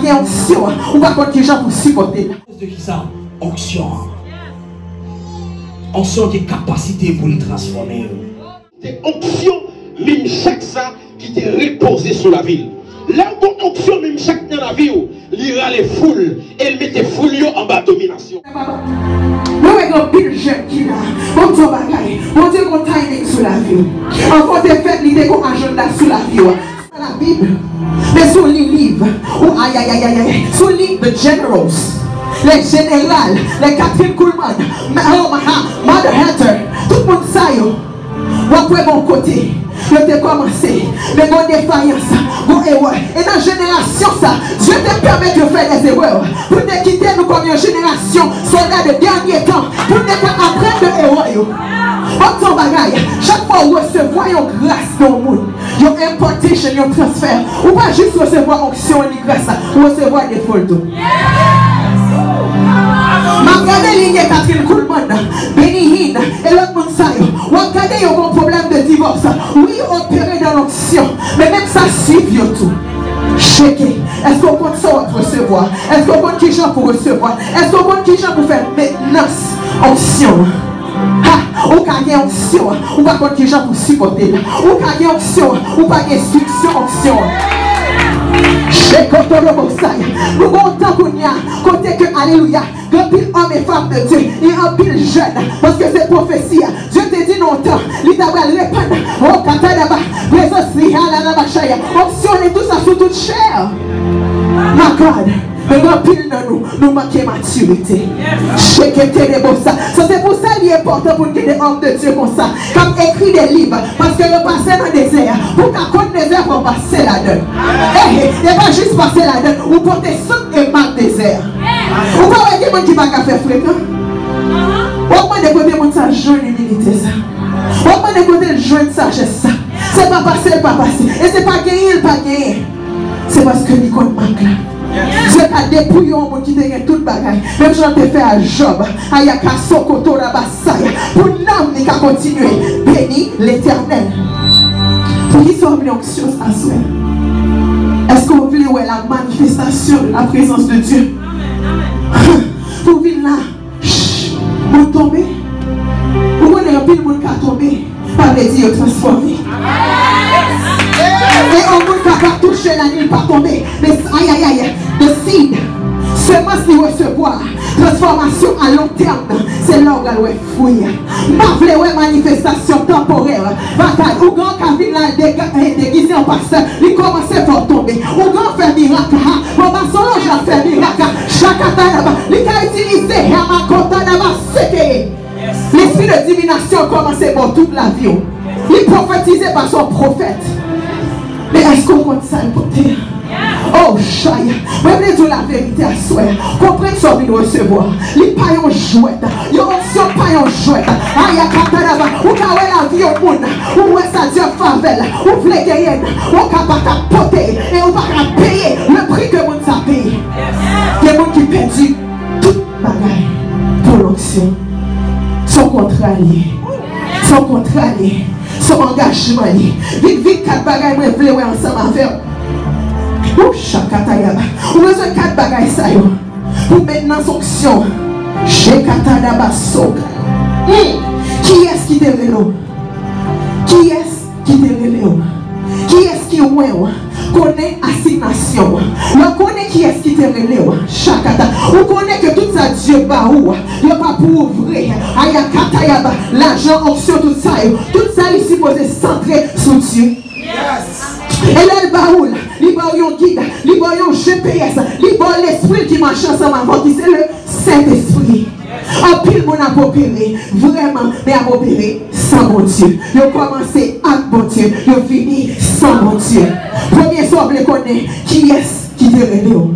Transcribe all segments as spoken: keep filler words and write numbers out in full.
Onksyon an, ou pa konn kijan pou sipòte l. Akoz de kisa? Onksyon an. Onksyon an gen kapasite pou li transfòme yo. Se onksyon menm chak sa ki te repoze sou lavi l. Lè w gon onksyon menm chak nan lavi w, li rale foul e l mete foul yo anba dominasyon. Nou wè gen anpil jèn ki la. Bon, di yon bagay. Bondye gon timing sou lavi w. Anvan w te fèt, li te gon ajanda sou lavi w. Sa la Bib. Men si w li liv, ou ayayayayay. Si w li The Generals, les Générales, les Kathryn Kuhlman, ma- oh, ma- ha- Mother Hunter, tout moun sa yo, w ap wè bon kote yo te kòmanse, men gon defayans, gon erè. E nan jenerasyon sa, Dye te pèmèt yo fè dè erè pou te kite nou kòm yon jenerasyon sòlda de dènye tan, pou n te ka aprann de erè yo. Bon, di yon bagay, chak fwa w resevwa yon gras nan yon moun, yon impartation, yon transfè, ou pa jis resevwa onksyon an ni gras la, ou resevwa defo l tou. M ap gade linye Kathryn Kuhlman nan, Benny Hinn, e lòt moun sa yo. W ap gade yo gon pwoblèm de divòs. Wi, yo opere nan lonksyon, men menm sa swiv yo tou. Cheke. Èske w konn sa w ap resevwa? Èske w konn kijan pou resevwa? Èske w konn kijan pou fè mentnans onksyon an? Ha! Ou ka gen onksyon an, ou pa konn kijan pou sipòte l. Ou ka gen onksyon an, ou pa gen enstriksyon onksyon an. Chekotolobosay. Nou gon tan kounye a, kote ke, alelouya, gen anpil òm e fanm de Dye, e anpil jèn, paske se pwofesi a. Dye te di nan yon tan, li ta pral repann. Oh, katadaba, prezans li, aladabachaya. Onksyon li tou sa sou tout chè. My God. Men gen anpil nan nou, nou manke matirite. Chekete de bosa. Sa se pou sa li enpòtan pou n gen de òm de Dye konsa, k ap ekri de liv, paske yo pase nan dezè a. Pou w ka konn dezè, fò w pase ladan l. Eh, eh, e pa jis pase ladan l, ou pote sant e mak dezè a. Ou pa wè gen moun ki pa ka fè frekan? W ap mande kote moun sa jwenn imilite sa. W ap mande kote l jwenn sajès sa. Se pa pase l pa pase. E se pa genyen l pa genyen. Se paske li konn mak la. Dye ka depouye yon moun ki te gen tout bagay. Menm jan l te fè a Jòb. Ayakasokotorabasaya. Pou nanm li ka kontinye beni Letènèl. Poukisa w vle onksyon aswè? Èske w vle wè la manifestation de la présence de Dieu? Pou w vin la, ch, moun tonbe. Ou konnen anpil moun ka tonbe. Pa vle di yo transfòme. E yon moun kapab touche la, li pa tonbe. Men, ayayay, the seed, semans li resevwa, transfòmasyon a long tèm nan, se la w pral wè fwi a. M pa vle wè manifestasyon tanporè. Bagay, ougan ka vin la, dega-, eh, degize an pastè, li kòmanse fè w tonbe. Ougan fè mirak, ha, bon, masolonj la fè mirak, ha, chakatayaba, li ka itilize, ha, makotadaba, sekeye. Lespri de divinasyon kòmanse bò tout lavi w. Li pwofetize paske w pwofèt. Men èske w konn sa l pote a? Oh, chaya. Mwen vle di w laverite aswè a. Konprann sa w vin resevwa. Li pa yon jwèt. Yon onksyon pa yon jwèt. Ayakataraba. Ou ka wè lavi yon moun. Ou wè sa Dye ap fè avè l. Ou vle genyen l. Ou ka pa ka pote. E ou pa ka peye le pri ke moun sa peye. Gen moun ki pèdi tout bagay pou lonksyon. Se yon kontra li ye. Se yon kontra li ye. Se yon angajman li ye. Vin, vin, kat bagay mwen vle wè ansanm avè w. Ou chakatayaba. Ou bezwen kat bagay sa yo. Pou mentnans onksyon. Chekatadaba soka. Hmm. Kiyès ki te rele w? Kiyès ki te rele w? Kiyès ki wè w? Konnen asignasyon w. Lè w konnen kiyès ki te rele w, chakata. Ou konnen ke tout sa Dye ba ou, yo pa pou ou vre. Ayakatayaba, lajan, onksyon, tout sa yo. Tout sa li sipoze santre sou Dye. E lè l ba ou l, li ba w yon gid, li ba w yon G P S, li ba w lespri l ki mache ansanm avè w, ki se le Sentespri. Anpil moun ap opere, vrèman, men ap opere san Bondye. Yo kòmanse ak Bondye, yo fini san Bondye. Premye sa w vle konnen, kiyès ki te rele w?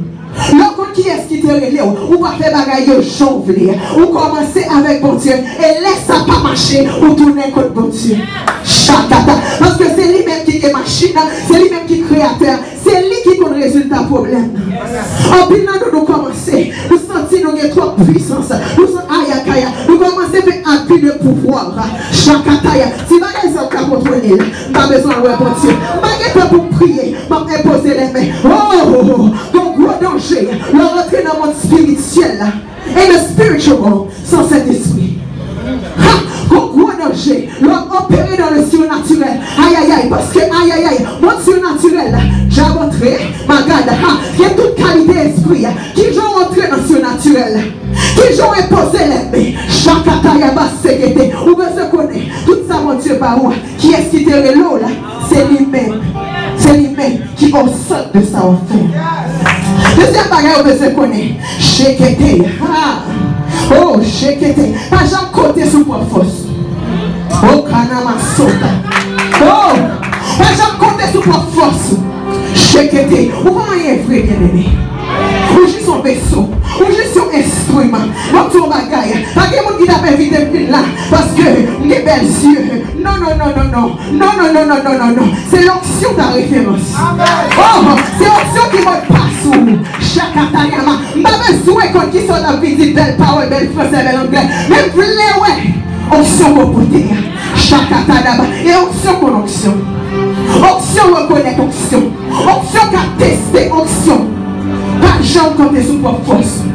Lè w konn kiyès ki te rele w, ou pa fè bagay yo jan w vle. Ou kòmanse avèk Bondye, e lè sa pa mache, ou tounen kot Bondye. Chakata. Paske se li menm ki gen machin nan, se li menm ki kreyatè a. Se li ki konn rezilta pwoblèm nan. Anpil nan nou, nou kòmanse, nou santi nou gen twòp pwisans. Nou san-, ayakaya. Nou kòmanse fè abi de pouvwa. Chakataya. Ti bagay sa ou ka kontwole l. M pa bezwen wè Bondye. M pa gen tan pou m priye. M ap enpoze lèmen. Oh, oh, oh. Gon gwo dan danje lè w rantre nan mond espirityèl la. In the spiritual world, san Sentespri. Ha! Gon gwo danje lè w ap opere dans le surnaturel. Ayayay, paske ayayay, mond surnaturel la, dyab antre, magad, ha, gen tout kalite espri. Kijan w antre nan surnaturel la? Kijan w enpoze lènmi? Chakatayaba sekete. Ou bezwen konnen tout sa Bondye ba ou a. Kiyès ki te rele w la? Se li menm. Se li menm ki o sant de sa w ap fè. Dezyèm bagay ou bezwen konnen, chekete. Ha! Oh, chekete. Pa janm konte sou pwòp fòs. Oh, kanama sota. Oh! Pa janm konte sou pòp fòs. Chekete. Ou pa anyen vre, byeneme. Ou jis yon veso. Ou jis yon enstriman. M ap di w yon bagay. Pa gen moun ki t ap envite m vin la paske m gen bèl zye. Non, non, non, non, non. Non, non, non, non, non, non, non. Se lonksyon ta referans. Oh, se onksyon ki mòdpas ou. Chakatayama. M pa bezwen konn kisa w t ap vin di bèl pawòl, bèl fransè, bèl anglè. Men m vle wè onksyon ke w pote a. Chakatayama. E onksyon konn onksyon. Onksyon rekonèt onksyon. Onksyon ka teste onksyon. Pa janm kanpe sou pwòp fòs ou.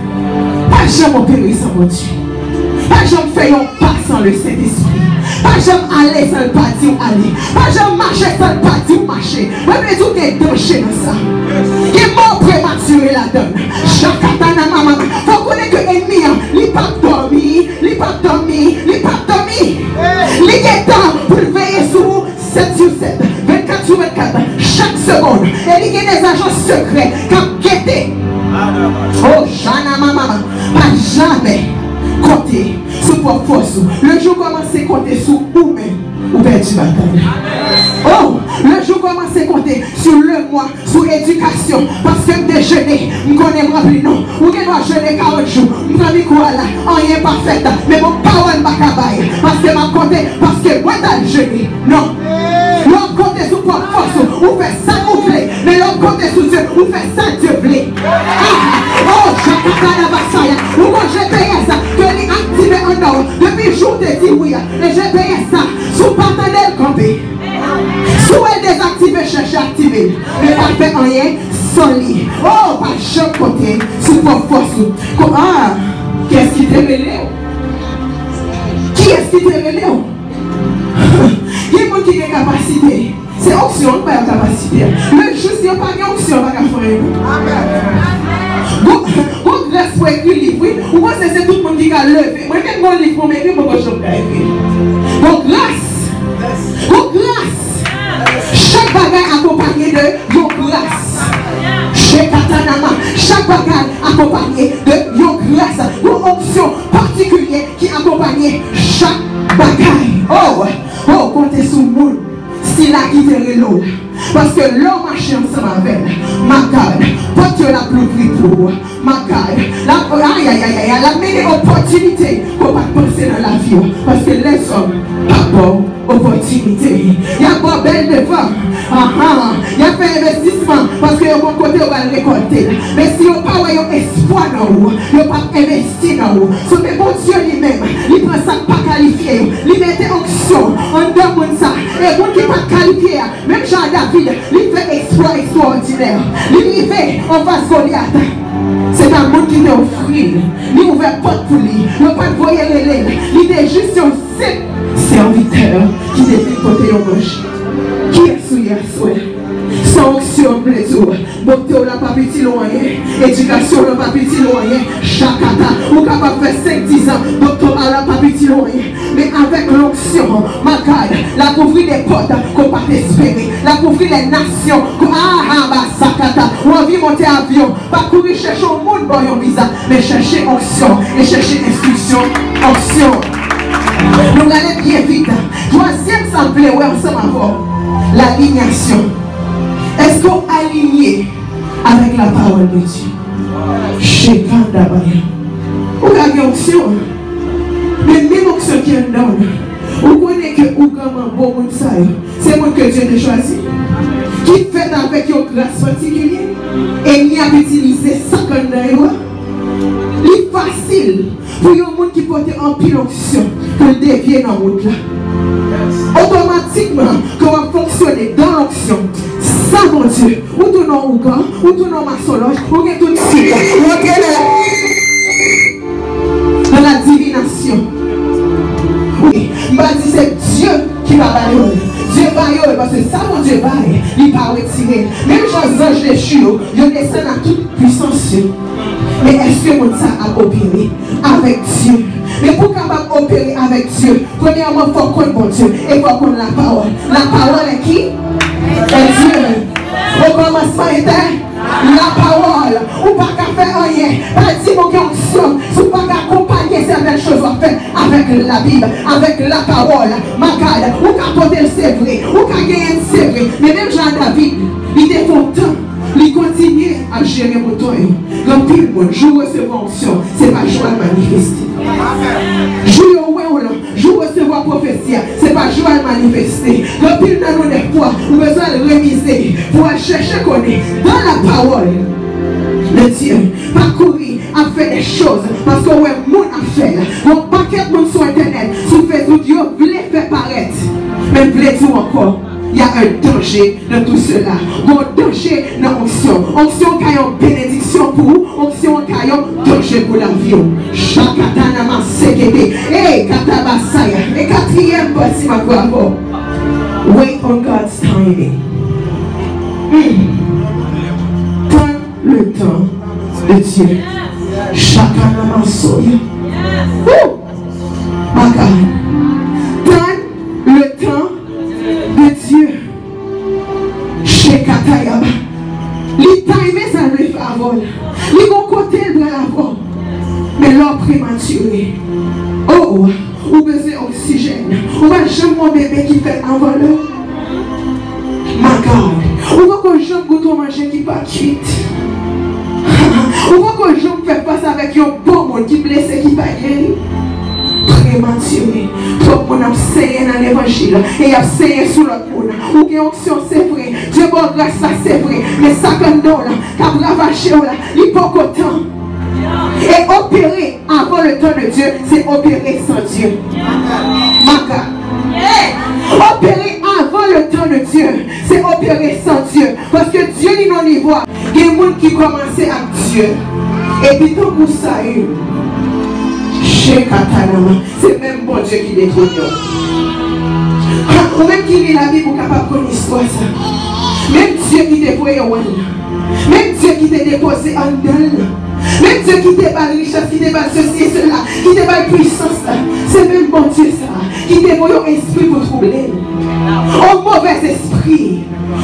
Pa janm opere san Bondye. Pa janm fè yon pa san le Sentespri. Pa janm ale san l pa di w ale. Pa janm mache san l pa di w mache. Mwen vle di w gen danje nan sa. Gen mò prematire ladan l. Chakatana mama. Fò w konnen ke ènmi an, li p ap dòmi, li p ap dòmi, li p ap dòmi. Li gen tan pou l veye sou ou. Sèt sou sèt, vennkat sou vennkat, chak segonn. E li gen de ajan sekrè k ap gete. Oh, Jana Mama, pa jamè konte sou pwòp fòs ou. Le jou w kòmanse konte sou ou menm, ou pèdi batay la. Oh, le jou w kòmanse konte sou le mwa, sou edikasyon, paske m te jene, m konnen m ranpli non. Ou gen dwa jene karant jou, m pran mikwo a la, anyen pa fèt, men bon pawòl m pa ka bay, paske m ap konte, paske mwen t al jene. Non. Lè w ap konte sou pwòp fòs ou, ou fè sa ou vle, men lè w ap konte sou Dye, ou fè sa Dye vle. Ah! Oh, Jakatana Basaya, ou gon G P S ke li aktive anndan w, depi jou w te di wi a, e G P S sa, si w pa tande l kanpe. Si w wè l dezaktive, chèche aktive l. Men pa fè anyen san li. Oh, pa janm konte sou pwòp fòs ou. Ko-, ah, kiyès ki te rele w? Kiyès ki te rele w? Gen moun ki gen kapasite. Se onksyon an ki ba yo kapasite a. Men jis yo pa gen onksyon, yo pa ka fè anyen. Gon, gon gras pou ekri liv, wi. Ou panse se tout moun ki ka leve. Mwen menm gon liv pou m ekri, mwen poko janm ka ekri. Gon gras. Gon gras. Chak bagay akonpanye de yon gras. Chekatanama. Chak bagay akonpanye de yon gras. Yon onksyon patikilye ki akonpanye chak bagay. Oh, oh, konte sou moun. Sila ki te rele w la. Paske lè w mache ansanm avè l, my God, pòt yo l ap louvri pou ou. My God, l ap, ayayayay, l ap mennen opòtinite ke w pa t panse nan lavi w. Paske lèzòm p ap ba w opòtinite. Y ap ba w bèl devan. Ahan. Y ap fè envestisman paske yo konn kote yo pral rekòlte l. Men si yo pa wè yon espwa nan ou, yo p ap envesti nan ou. So, men Bondye li menm, li pran sa k pa kalifye yo, li mete onksyon anndan moun sa. E moun ki pa t kalifye a, menm jan a David, li fè eksplwa ekstwòdinè. Li rive anfas Golyat. Se pa moun ki te ofri l. Li ouvè pòt pou li. Yo pa t voye rele l. Li te jis yon senp sèvitè ki te vin pote yon manje. Kiyès ou ye aswè? San onksyon, m vle di w, doktè w la p ap itil ou anyen, edikasyon w la p ap itil ou anyen, chakata, ou kapab fè senk, diz an, doktè w la p ap itil ou anyen. Men avèk lonksyon, my God, l ap ouvri de pòt ke w pa t espere. L ap ouvri lè nasyon ke, ah, ah, ba, sakata, ou anvi monte avyon, pa kouri chèche yon moun ba w yon viza, men chèche onksyon e chèche enstriksyon onksyon. Nou prale byen vit. Twazyèm sa m vle wè ansanm avè w, lalinyasyon. Èske w alinye avèk la parole de Dieu? Shekanda baya. Ou ka gen onksyon, men menm onksyon ki anndan w nan, ou konnen ke ougan manbo moun sa yo, se moun ke Dye te chwazi, ki fèt avèk yon gras patikilye, ènmi ap itilize sa k anndan yo a. Li fasil pou yon moun ki pote anpil onksyon pou l devye nan wout la. Otomatikman, ke w ap fonksyone dan lonksyon, Sa Bondye, ou tounen yon ougan, ou tounen yon masonlòj, ou gen tout tit. Rantre nan la, nan la divinasyon. Wi, m pa di se Dye ki pa ba yo l. Dye ba yo l, paske sa Bondye bay, li pa retire. Menm jan zanj dechi yo, yo desann ak tout pwisans yo. Men èske moun sa ap opere avèk Dye? Men pou w kapab opere avèk Dye, premyèman, fò w konn Bondye e fò w konn lapawòl. Lapawòl e ki? E Dye. Okòmansman etè lapawòl. Ou pa ka fè anyen. Pa di m ou gen onksyon si w pa ka akonpanye sètèn choz w ap fè avèk Labib, avèk lapawòl. Magad, ou ka pote l se vre, ou ka genyen l se vre. Men menm jan a David, li te fè yon tan, li kontinye ap jere mouton yo. Gen anpil moun, jou w resevwa onksyon, se pa jou a l manifeste. Jou yo wè w lan, jou w resevwa pwofesi a, se pa jou a l manifeste. Gen anpil nan nou, dèfwa, ou bezwen al revize pou al chèche konnen dans la parole de Dieu. Pa kouri ap fè de choz paske w wè moun ap fè l. Gen yon pakèt moun sou entènèt, sou Facebook, yo vle fè parèt. Men m vle di w ankò, y a un danger dans tout cela. Gen yon danje nan onksyon. Onksyon an ka yon benediksyon pou ou, onksyon an ka yon danje pou lavi w. Shakatana masekete. Hey, katabasaya. E katriyèm pati m ap pran avè w. Wait on God's timing. Hmm. Tann le temps de Dieu. Shakana masoya. Woo! My God. Tann le temps de Dieu. Shekatayaba. Li time sa l vle fè avè w la. Li gon kote l pral avè w. Men lè w prematire, oh, ou bezwen oksijèn. Ou pa janm wè yon bebe ki fèt anvan lè. My God. Ou poko janm goute yon manje ki pa kwit. Ou poko janm fè fas avèk yon bon moun ki blese, ki pa geri. Prematire. Twòp moun ap senyen nan levanjil e y ap senyen sou lòt moun. Ou gen onksyon, se vre. Dye ba w gras la, se vre. Men sa k anndan w la, k ap ravaje w la, li poko tan. E opere avant le temps de Dieu, se opere san Dye. Maka. Opere avant le temps de Dieu, se opere san Dye. Paske Dye li nan nivo a. Gen moun ki kòmanse ak Dye, epi tankou Sayil, Shekatanama, se menm Bondye ki detwone w. Ha, ou menm ki li Labib, ou kapab konn istwa sa. Menm Dye ki te voye w al la, menm Dye ki te depoze anndan l la, menm Dye ki te ba l richès, ki te ba l sesi e sela, ki te ba l pwisans la, se menm Bondye sa a ki te voye yon espri pou twouble l. On movèz espri.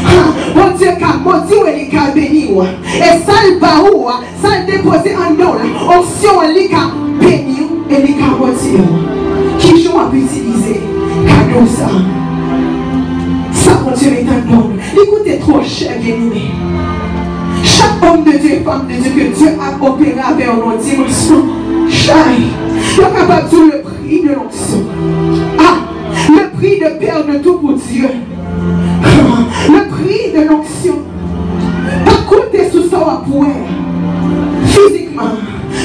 Ha, Bondye ka modi w e li ka beni w. E sa l ba ou a, sa l depoze anndan w la, onksyon an, li ka beni w e li ka modi w. Kijan w ap itilize kado sa a? Sa Bondye mete anndan w, li koute twò chè, byeneme. Chak homme de Dieu et femme de Dieu que Dieu a opéré avec yon dimansyon chay, yo kapab di w le prix de l'onction. Ah, le prix de perdre tout pour Dieu. Le prix de l'onction. Pa konte sou sa w ap wè fizikman,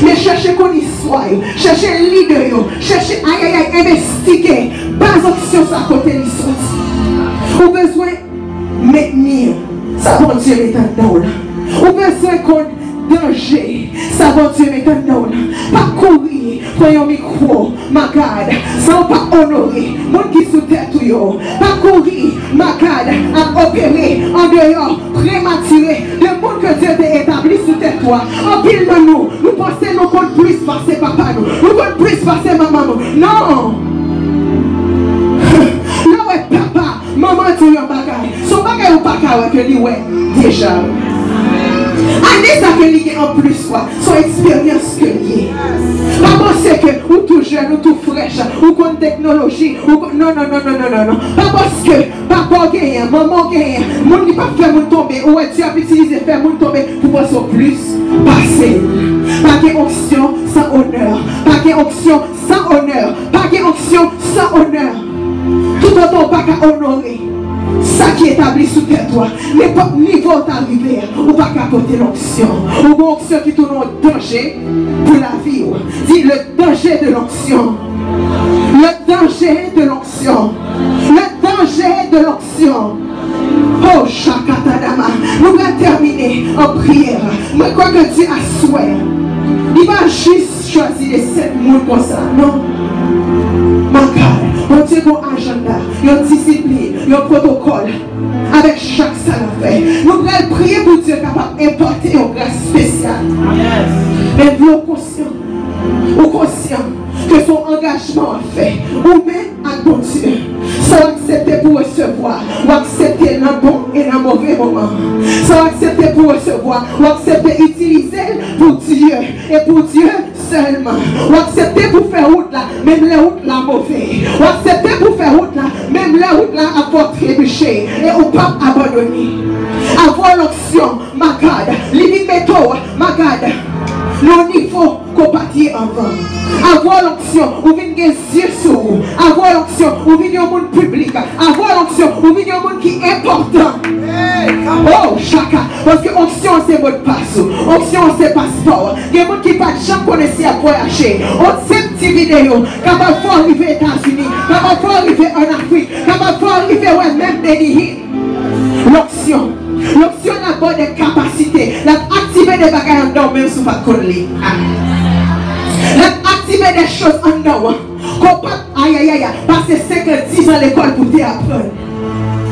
men chèche konn istwa yo, chèche lidè yo, chèche, ayayay, envestige baz onksyon sa, kote li soti. Ou bezwen mentni sa Bondye mete anndan w la. Ou bezwen konn danje sa Bondye mete anndan w la. Pa kouri pran yon mikwo, my God, san w pa onore moun ki sou tèt ou yo. Pa kouri, my God, ap opere andeyò, prematire, de moun ke Dye te etabli sou tèt ou a. Anpil nan nou, nou panse nou konn plis pase papa nou, nou konn plis pase manman nou. Non! Lè w wè papa, manman di w yon bagay, se yon bagay ou pa ka wè ke li wè deja. Ane sa ke li gen anplis ou a, se yon eksperyans ke li ye. Pa panse ke ou tou jèn, ou tou frèch, ou konn teknoloji, ou konn, non, non, non. Pa paske papa w genyen, manman w genyen, moun li p ap fè moun tonbe, ou wè Dye ap itilize fè moun tonbe pou panse w plis pase l. Pa gen onksyon san onè. Pa gen onksyon san onè. Pa gen onksyon san onè. Toutotan w pa ka onore sa ki etabli sou tèt ou a, nenpòt nivo w ta rive a, ou pa ka pote lonksyon. Ou gen onksyon ki tounen yon danje pou lavi w. Di, le danger de l'onction. Le danger de l'onction. Le danger de l'onction. Oh, shakatada. an priyè. Mwen kwè ke Dye aswè a, li pa jis chwazi de senp moun konsa, non. My God, Bondye gon ajanda, yon disiplin, yon pwotokòl avèk chak sa n ap fè. Nou pral priye pou Dye kapab enpòte yon gras espesyal. Men vle w konsyan, ou konsyan ke se yon angajman w ap fè, ou menm ak Bondye. Sa w aksepte pou resevwa, w aksepte nan bon e nan move moman. Sa w aksepte pou resevwa, w aksepte itilize l pou Dye e pou Dye sèlman. W aksepte pou fè wout la, menm lè wout la move. W aksepte pou fè wout la, menm lè wout la ap fè w trebiche. E ou p ap abandone. Avwa lonksyon, my God, li vin mete w, my God, nan yon nivo ke w pa t ye anvan. Avwa lonksyon, ou vin gen zye sou ou. Avwa lonksyon, ou vin yon moun piblik. Avwa lonksyon, ou vin yon moun ki enpòtan. Oh, chaka. Paske onksyon an se modpas ou. Onksyon an se paspò ou. Gen moun ki pa t janm konnen si y ap vwayaje. On senp ti videyo kapab fè w rive Etazini, kapab fè w rive ann Afrik, kapab fè w rive wè menm Benny Hinn. Lonksyon. Lonksyon l ap ba w de kapasite. L ap aktive de bagay anndan w menm si w pa t konn li. L ap aktive de choz anndan w ke w pa t, ayayaya, pase senk an, diz an lekòl pou w te aprann.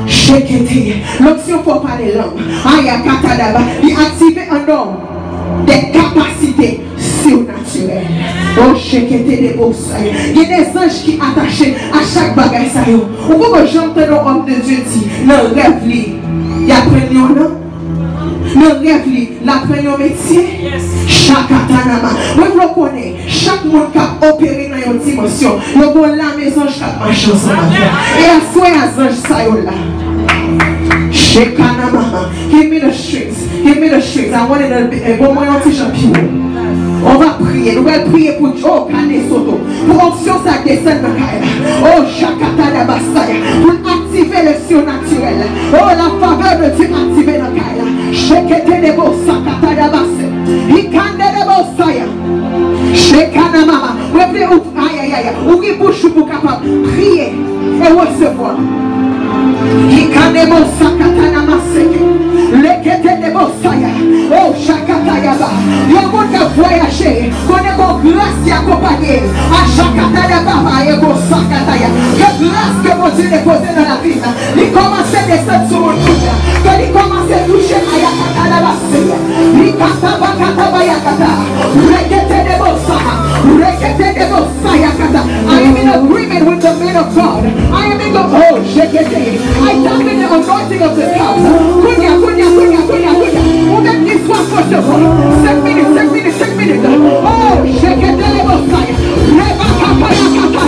Chekete. Lonksyon fè w pale lang. Aya katadaba. Li aktive anndan w de kapasite sinatirèl. Oh, chekete de bosay. Gen de zanj ki atache a chak bagay sa yo. Ou poko janm tande yon òm de Dye di, nan rèv li, y aprann yon lang. Nan rèv li, l aprann yon metye. Chakatanama. Mwen vle w konnen, chak moun k ap opere nan yon dimansyon, yo gon lame zanj k ap mache ansanm avè l. E aswè a, zanj sa yo la. Shekanamama. Give me the strength. Give me the strength. I want it a bit. Eh, bon, mwen yon ti jan pi wo. On va priye. Nou pral priye pou, oh, kane soto. Pou onksyon sa desann nan kay la. Oh, chakata da basaya. Pou l aktive le surnaturel. Oh, la faveur de Dieu aktive nan kay la. Shekete de bo sakata da base. Ikande de bo saya. Shekana mama. Mwen vle ou Ayayaya, ouvri bouch ou pou kapab priye e resevwa. Ikanebo sakatana maseke. Lekete debo saya. Oh, shakatayaba. Yon moun k ap vwayaje, konnen gon gras ki akonpanye l. A shakatayaba, mayebo sakataya. Ke gras ke Bondye depoze nan lavi l la. Li kòmanse desann sou moun kounye a. Ke li kòmanse touche ayakata la base. Li kata ba kata ba yakata. Rekete de bosa. Rekete de bosa yakata. I am in agreement with the man of God. I am in the, oh, jekete. I tap in the anointing of the God. Kounye a, kounye a, kounye a, kounye a, kounye a. Ou menm ki swaf resevwa. Senk minit, senk minit, senk minit. Oh, jekete de bosa. Reba kapa yakata.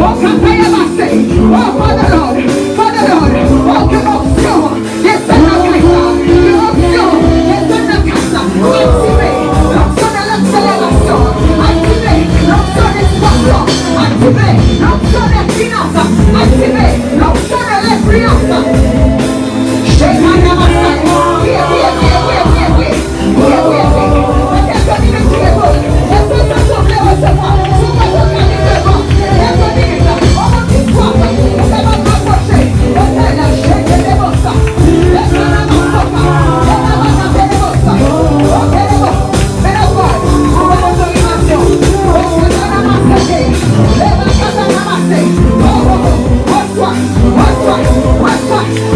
Oh, kapa yabase. Oh, Father Lord. Father Lord, oh, ke onksyon desann nan kay la. Ke onksyon desann nan kay la. Aktive onksyon de lakselerasyon. Aktive onksyon de ekspansyon. Aktive onksyon de finans. Aktive onksyon de lenfliyans. Shekana masaya. Priye, priye, priye, priye, priye, priye. Priye, priye, priye. Nan kèlke minit ki rete w la. Èske w santi w vle resevwa? Si w santi w ka vin devan, kèlke minit, yon moun ki swaf, ou kapab apwoche. Otè la, jete de bosa. Leta la masaka. Leta la masaka de bosa. Oke, de bosa. Men la vwa. Ou ban otorizasyon. Oke, la masake. Leta la masake. Oh, oh, oh. Resevwa. Resevwa. Resevwa.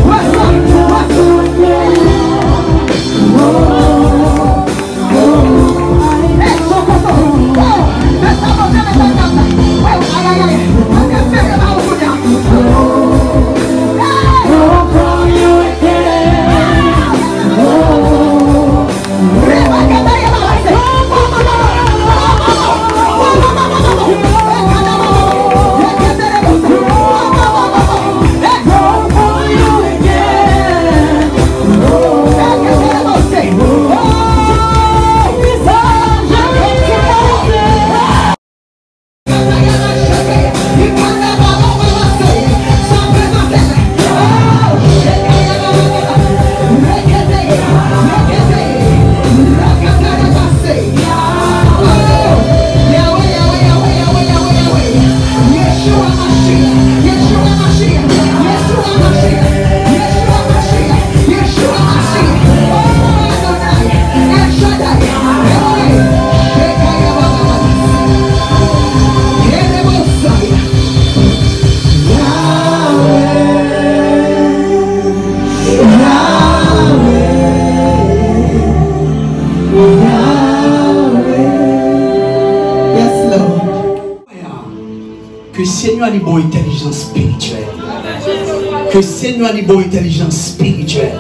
Li ba w entèlijans espirityèl. Ke Senyè li ba w entèlijans espirityèl.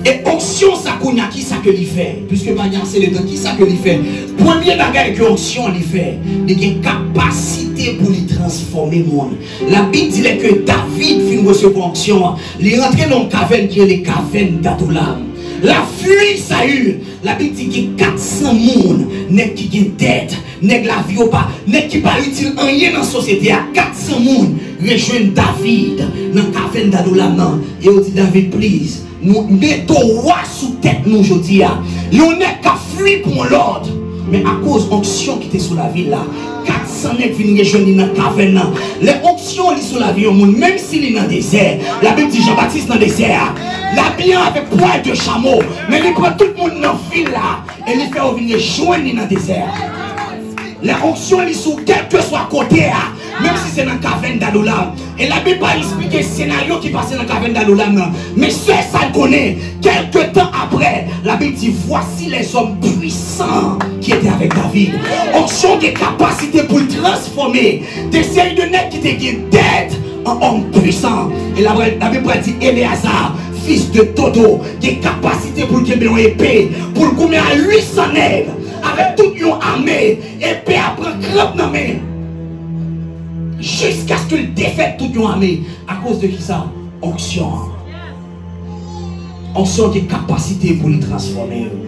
E onksyon sa kounye a, ki sa ke li fè? Piske pa gen ase de tan, ki sa ke li fè? Premye bagay ke onksyon li fè, li gen kapasite pou li transfòme moun. Labib di lè ke David fin resevwa onksyon an, li rantre nan yon kavèn ki rele kavèn d'Adolam. La fwi Sayil, Labib di gen kat san moun, nèg ki gen dèt, nèg lavi yo pa, nèg ki pa itil anyen nan sosyete a, kat san moun rejwenn David nan kavèn d'Adolam nan, e yo di David, please, nou mete w wa sou tèt nou jodi a. Yon nèg k ap fwi pou yon lòt. Men akoz onksyon ki te sou lavi l la, kat san nèg vin rejwenn li nan kavèn nan. Lè onksyon li sou lavi yon moun, menm si li nan dezè, Labib di Jan Batis nan dezè a, l abiye avèk pwal de chamo, men li pran tout moun nan vil la, e li fè yo vin rejwenn li nan dezè a. Lè onksyon li sou kèlkeswa kote a, menm si se nan kavèn d'Adolam. E Labib pa esplike senaryo ki pase nan kavèn d'Adolam nan. Men sèl sa l konnen, kèlke tan apre, Labib di, voici les hommes puissants qui étaient avec David. Onksyon gen kapasite pou l transfòme de seri de nèg ki te gen dèt an òm pwisan. E Labib pral di Eleazar, fis de Dodo, gen kapasite pou l kenbe yon epe, pou l goumen a uit san nèg, avèk tout yon ame, epe a pran kranp nan men, jiskaske l defèt tout yon ame. Akoz de ki sa? Onksyon an. Onksyon gen kapasite pou li transfòme yo.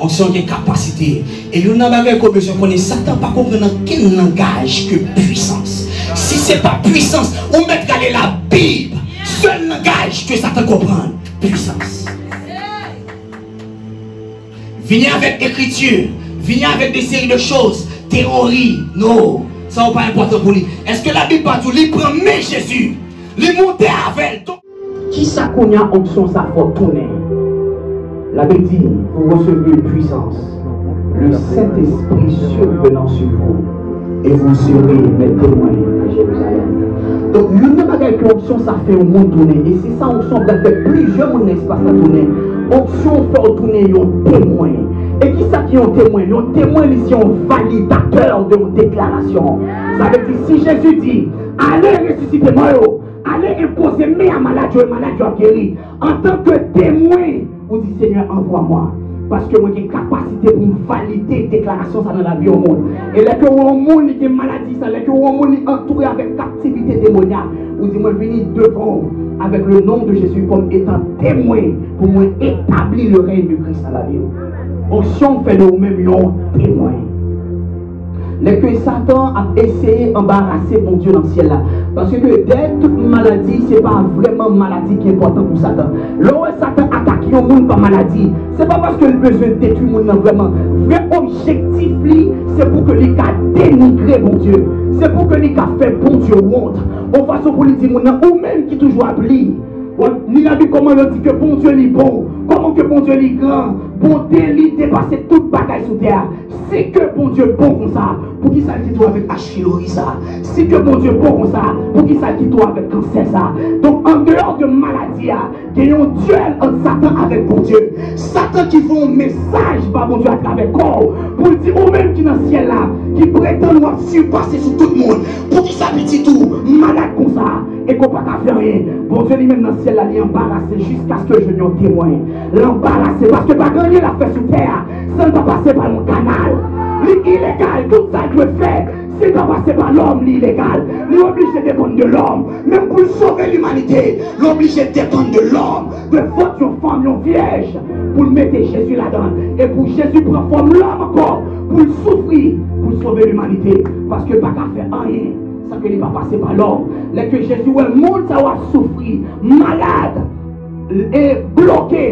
Onksyon gen kapasite. E youn nan bagay ke w bezwen konnen, Satan pa konprann ankenn langaj ke pwisans. Si se pa pwisans, ou mèt gade Labib. Sèl langaj ke Satan konprann, pwisans. Vini avèk ekriti, vini avèk de seri de choz, teyori, no. Sa yo pa enpòtan pou li. Èske Labib pa di w li pran men Jezi, li moute avè l? Donk, kisa kounye a onksyon sa fè w tounen? Labib di, vous recevrez une puissance, le Saint-Esprit survenant sur vous, et vous serez mes témoins à Jérusalem. Donk, youn nan bagay ke onksyon sa fè yon moun tounen, e se sa onksyon pral fè plizyè moun nan espas la tounen. Onksyon fè w tounen yon temwen. E kisa ki yon temwen? Yon temwen, li se yon validatè de yon deklarasyon. Sa vle di, si Jezi di, ale resisite mò yo, ale enpoze men a malad yo, e malad yo ap geri. Antanke temwen, ou di, Senyè, anvwa mwen. Paske mwen gen kapasite pou m valide deklarasyon sa nan lavi yon moun. E lè ke w wè yon moun li gen maladi sa, lè ke w wè yon moun li antoure avèk kaptivite demonyal, ou di, mwen vini devan w avèk le non de Jezi kòm etan temwen pou mwen etabli le règne de Christ nan lavi w. Onksyon fè de ou menm yon temwen. Lè ke Satan ap eseye anbarase Bondye nan syèl la. Paske dèyè tout maladi, se pa vrèman maladi ki enpòtan pou Satan. Lè w wè Satan atake yon moun pa maladi, se pa paske l bezwen detwi moun nan vrèman. Vrè objektif li, se pou ke li ka denigre Bondye. Se pou ke li ka fè Bondye wont. Yon fason pou li di moun nan, ou menm ki toujou ap li. Li nan Bib kòman yo di ke Bondye li bon, kòman ke Bondye li gran, bonte li depase tout bagay sou tè a. Si ke Bondye bon konsa, poukisa l kite w avèk H. pylori sa? Si ke Bondye bon konsa, poukisa l kite w avèk kansè sa? Donk, andeyò de maladi a, gen yon dyèl ant Satan avèk Bondye. Satan ki voye yon mesaj ba Bondye atravè kò w, pou l di ou menm ki nan syèl la, ki pretann w ap sipase sou tout moun, poukisa pitit ou malad konsa? E ke w pa ka fè anyen. Bondye li menm nan syèl la, li anbarase jiskaske l jwenn yon temwen. Li anbarase paske pa gen anyen l ap fè sou tè a san l pa pase pa yon kanal. Li ilegal, tout sa l dwe fè, si l pa pase pa lòm, li ilegal. Li oblije depann de lòm. Menm pou l sove limanite, li oblije depann de lòm, de vant yon fanm, yon vyèj, pou l mete Jezi ladan l. E pou Jezi pran fòm lòm ankò, pou l soufri, pou l sove limanite. Paske l pa ka fè anyen san ke li pa pase pa lòm. Lè ke Jezi wè moun sa yo ap soufri, malad, e bloke,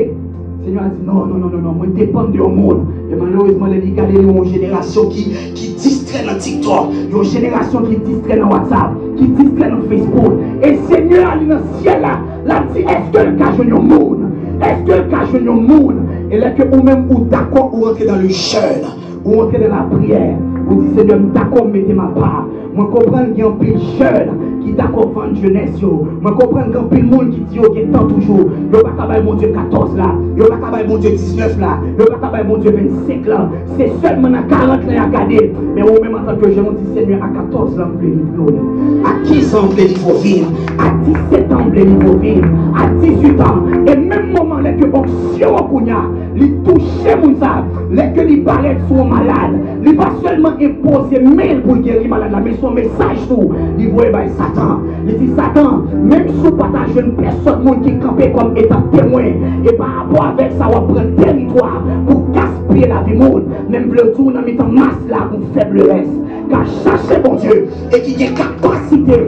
Senyè a di, non, non, non, non, non, mwen depann de yon moun. E malerezman, lè li gade yon jenerasyon ki, ki distrè nan TikTok, yon jenerasyon ki distrè nan WhatsApp, ki distrè nan Facebook. E Senyè a, li nan syèl la, l ap di, èske l ka jwenn yon moun? Èske l ka jwenn yon moun? E lè ke ou menm ou dakò, ou rantre dans le jeûne, ou rantre dans la prière, Ou di, Senyè, m dakò m mete m apa. Mwen konprann gen anpil jèn ki dakò vann jenès yo. Mwen konprann gen anpil moun ki di yo gen tan toujou. Yo pa ka bay Bondye katòz la. Yo pa ka bay Bondye diznèf la. Yo pa ka bay Bondye vennsenk la. Se sèlman nan karant lan y ap gade. Men ou menm antanke jèn, ou di, Senyè, a katòz lan m vle livre w li. A kenz an m vle livre w vi m. A disèt an m vle livre w vi m. A dizuit an. E menm moman lè ke onksyon an kounye a, li touche moun sa, lè ke li parèt sou yon malad, li pa sèlman enpoze men l pou l geri malad la, men se yon mesaj tou li voye bay Satan. Li di, Satan, menm si w pa ta jwenn pèsonn moun ki kanpe kòm etan temwen, e pa rapò avèk sa, w ap pran teritwa pou gaspiye lavi moun. Men m vle di w nan mitan mas la, yon fèb lès ka chache Bondye e ki gen kapasite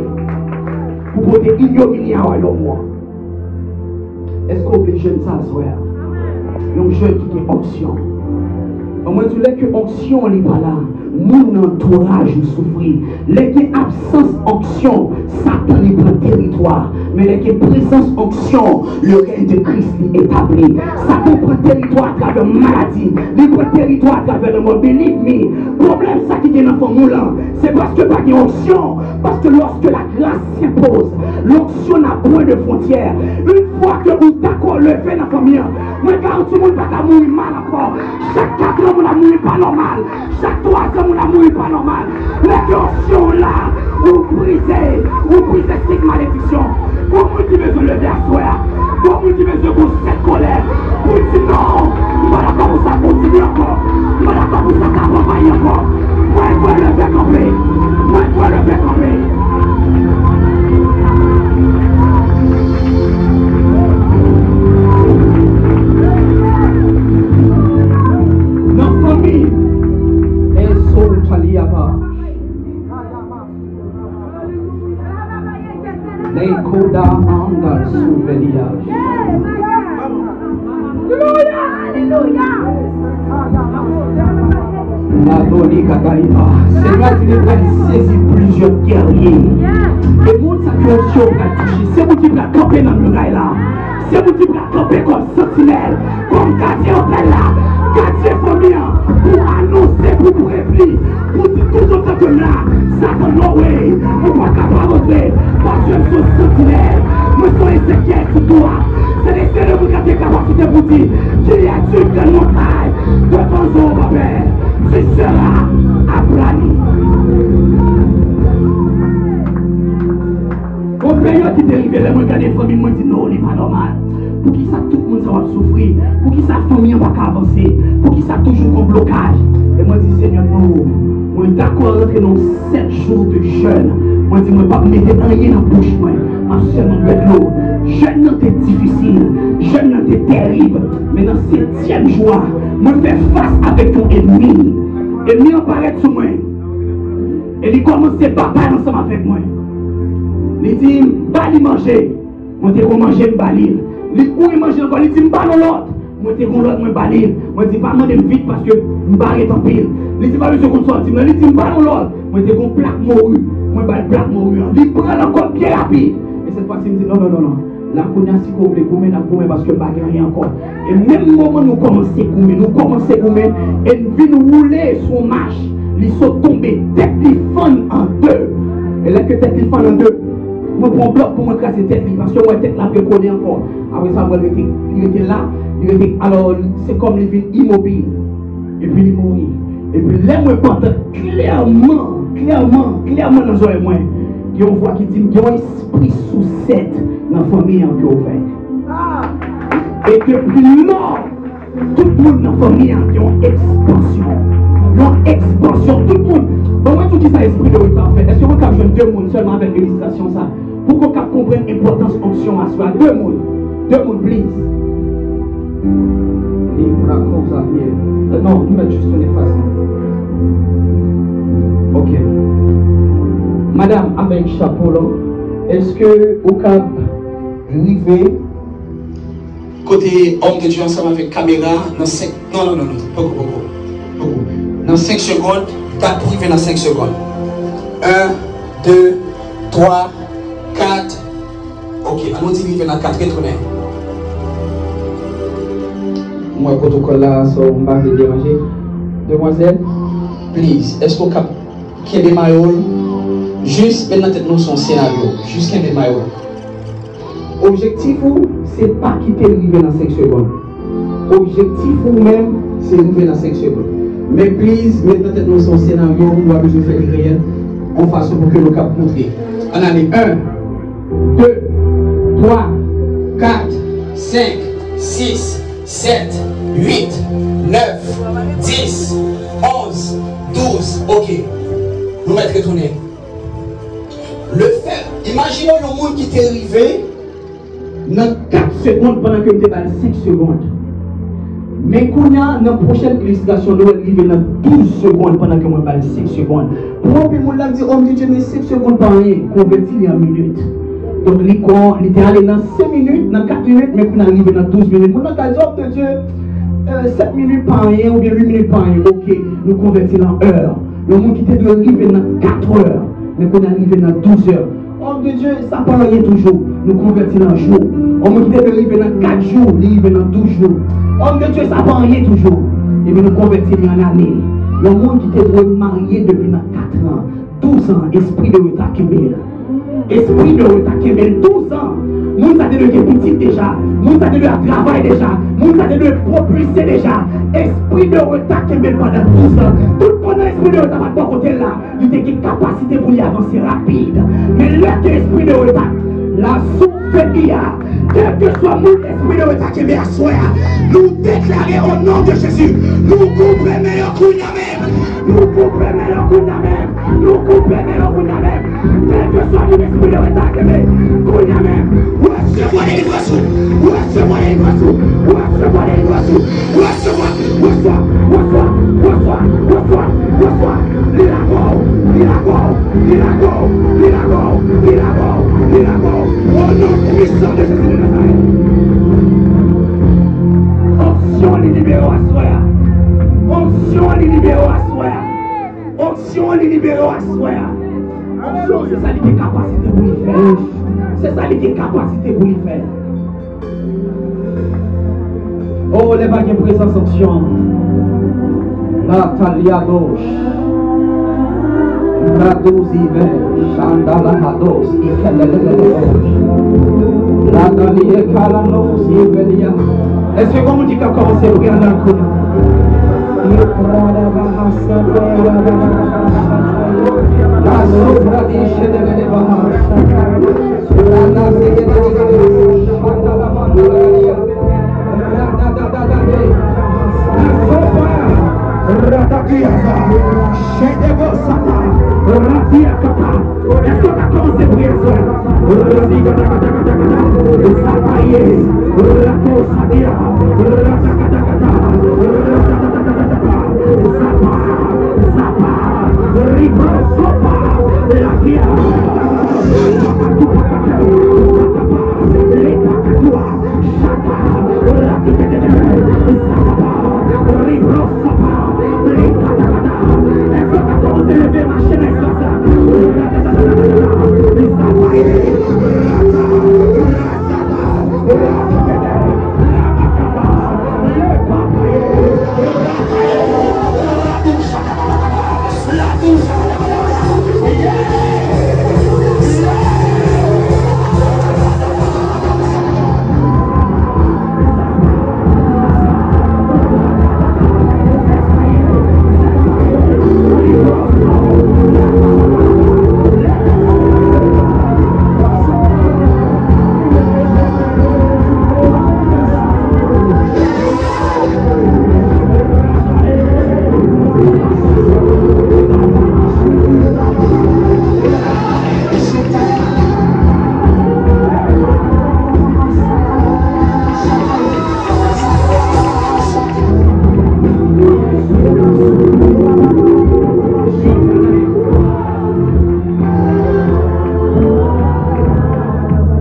pou pote ignomini a wayòm ou an. Èske w vle jèn sa aswè a? Yon jèn ki gen onksyon. Ban mwen di w, lè ke onksyon li pa la, moun nan antouraj ou soufri. Lè gen absans onksyon, Satan li pran teritwa. Men lè gen prezans onksyon, le règne de Christ li etabli. Satan pran teritwa atravè maladi. Li pran teritwa atravè lanmò. Believe me, pwoblèm sa ki gen nan fanmi w lan, se paske pa gen onksyon. Paske lorsque la grâce s'impose, l'onction n'a point de frontière. Une fois que ou dakò leve nan fanmi an, mwen garanti moun pa ka mouri mal ankò. Chak kat an moun ap mouri pa nòmal. Chak twa zan moun ap mouri pa nòmal. Lè ke onksyon la, ou brize, ou brize sik malediksyon. Gon moun ki bezwen leve aswè a. Gon moun ki bezwen gon sèt kolè pou l di non, m pa dakò pou sa kontinye ankò. M pa dakò pou sa ka anvayi ankò. Mwen dwe leve kanpe. Mwen dwe leve kanpe. Nan fanmi, eso taliyaba. Lekoda andal suvelia. Alelouya, alelouya. Ladoni kagaiba. Senyè di li pral sezi plizyè gèrye. E moun sa ke yo pral touche, se moun ki pral kanpe nan miray la. Se moun ki pral kanpe kòm santinèl, kòm gadyen otèl la, gadyen fanmi an, pou anonse, pou prevni, pou di toutotan ke m la, Satan, no way, ou pa ka pa rantre, paske m se yon santinèl, mwen se yon Ezekyèl sou tou a. Se Lesenyè ki gen kapasite pou di, qui est une grande montagne devant Zorobabel, tu seras aplani. Gon peryòd ki te rive, lè mwen gade fanmi m, mwen di, non, li pa nòmal. Poukisa tout moun sa yo ap soufri? Poukisa fanmi an pa ka avanse? Poukisa toujou gon blokaj? E mwen di, Senyè, non. Mwen dakò rantre nan sèt jou de jèn. Mwen di, mwen p ap mete anyen nan bouch mwen. M ap sèlman bwè dlo. Jèn nan te difisil. Jèn nan te tèrib. Men nan setyèm jou a, mwen fè fas avèk yon ènmi. Ènmi an parèt sou mwen. E li kòmanse batay ansanm avèk mwen. Li di m, ba li manje. Mwen te gon manje, m ba li l. Li kouri manje ankò, li di m, ba nou lòt. Mwen te gon lòt, mwen ba li l. Mwen di, pa mande m vit paske m pa ret anpil. Li di, pa bezwen konn sa w di m nan. Li di m, ba nou lòt. Mwen te gon plak mori. Mwen ba l plak mori an. Li pran l ankò byen rapid. E sèt fwa si m di, non, non, non, non. La kounye a, si ke w vle goumen, n ap goumen paske m pa gen anyen ankò. E menm moman nou kòmanse goumen, nou kòmanse goumen, e n vin woule sou yon mach, li sot tonbe, tèt li fann an de. E lè ke tèt li fann an de, mwen pran yon blòk pou mwen kraze tèt li, paske mwen tèt la ap rekole ankò. Apre sa, mwen rete, li rete la, li rete, alò, se kòm li vin imobil. Epi li mouri. Epi lè mwen pantan klèman, klèman, klèman nan zòrèy mwen, gen yon vwa ki di m, gen yon espri sousèt nan fanmi an ke w fè. E depi lò, tout moun nan fanmi an gen yon ekspansyon. Yon ekspansyon. Tout moun. Bon, mwen di w kisa espri de retard fè. Èske mwen kab jwenn de moun sèlman avèk ilistrasyon sa? Pou ke w kab konprann enpòtans onksyon aswè a. De moun. De moun, please. Li bra konsa byen. Euh, non, nou mèt jis tounen fas li. Ok. Madanm avèk chapo lan, èske ou kab rive kote òm de Dye ansanm avèk kamera nan senk, non, non, non, non, poko, poko, poko. Nan senk segonn, dat pou rive nan senk segonn. En, de, twa, kat. Ok, an nou di rive nan kat, retounen. M wè pwotokòl la, so m pa vle deranje. Demwazèl, Please, èske w kab kenbe mayo l? Jis met nan tèt nou se yon senaryo. Jis kenbe mayo l. Objektif ou, se pa kite l rive nan senk segonn. Objektif ou menm, se rive nan senk segonn. Men please, met nan tèt nou se yon senaryo, nou ap bezwen fè li reyèl, yon fason pou ke nou kab kontre. Ann ale, en, de, twa, kat, senk, sis, sèt, uit, nèf, dis, onz, douz. Ok. Nou mèt retounen. Lefèt, imajine w yon moun ki te rive nan kat segonn pandan ke m te ba l senk segonn. Men kounye a, nan pwochèn ilistrasyon, nou wè l rive nan douz segonn pandan ke mwen ba l senk segonn. Pou anpil moun, l ap di, "Òm de Dye, men senk segonn pa anyen." Konvèti li an minit. Donk, li kon, li te ale nan senk minit, nan kat minit, men kounye a l rive nan douz minit. Moun nan ka di, "Òm de Dye, euh, sèt minit pa anyen, oubyen uit minit pa anyen." Ok, nou konvèti l an è. Yon moun ki te dwe rive nan kat è, men kounye a l rive nan douz è. Òm de Dye, sa pa anyen toujou, nou konvèti l an jou. Yon moun ki te dwe rive nan kat jou, li rive nan douz jou. Òm de Dye, sa pa anyen toujou, epi nou konvèti li an ane. Yon moun ki te dwe marye depi nan kat an, douz an, espri de reta kenbe l. Espri de reta kenbe l douz an. Moun sa te dwe gen pitit deja. Moun sa te dwe ap travay deja. Moun sa te dwe pwopilse deja. Espri de reta kenbe l pandan douz an. Tout pandan espri de reta pa t bò kote l la, li te gen kapasite pou li avanse rapid. Men lè ke espri de reta la sou fè li a, kèlkeswa moun espri de reta kenbe aswè a, nou deklare o non de Jezi, nou koupe men yo kounye a menm. Nou koupe men yo kounye a menm. Nou koupe men yo kounye a menm. Kèlkeswa moun espri de reta kenbe kounye a menm. Resevwa delivrans ou. Resevwa delivrans ou. Resevwa delivrans ou. Resevwa, resevwa, resevwa, resevwa, resevwa. Li lakòw, li lakòw, li lakòw, li lakòw, li lakòw, li lakòw. O non pwisan de Jezi de Nazarèt. Onksyon li libere w aswè a. Onksyon li libere w aswè a. Onksyon li libere w aswè a. Onksyon se sa li gen kapasite pou li fè. Se sa li gen kapasite pou li fè. Oh, lè pa gen prezans onksyon. La taliados. Rados ive. Chandalahados. Ikelelelelelelele. La dalie kalanos ivelia. Èske gon moun ki ka kòmanse priye nan kote? La sopra di shendelele baha. Èske w ka kòmanse priye aswè a?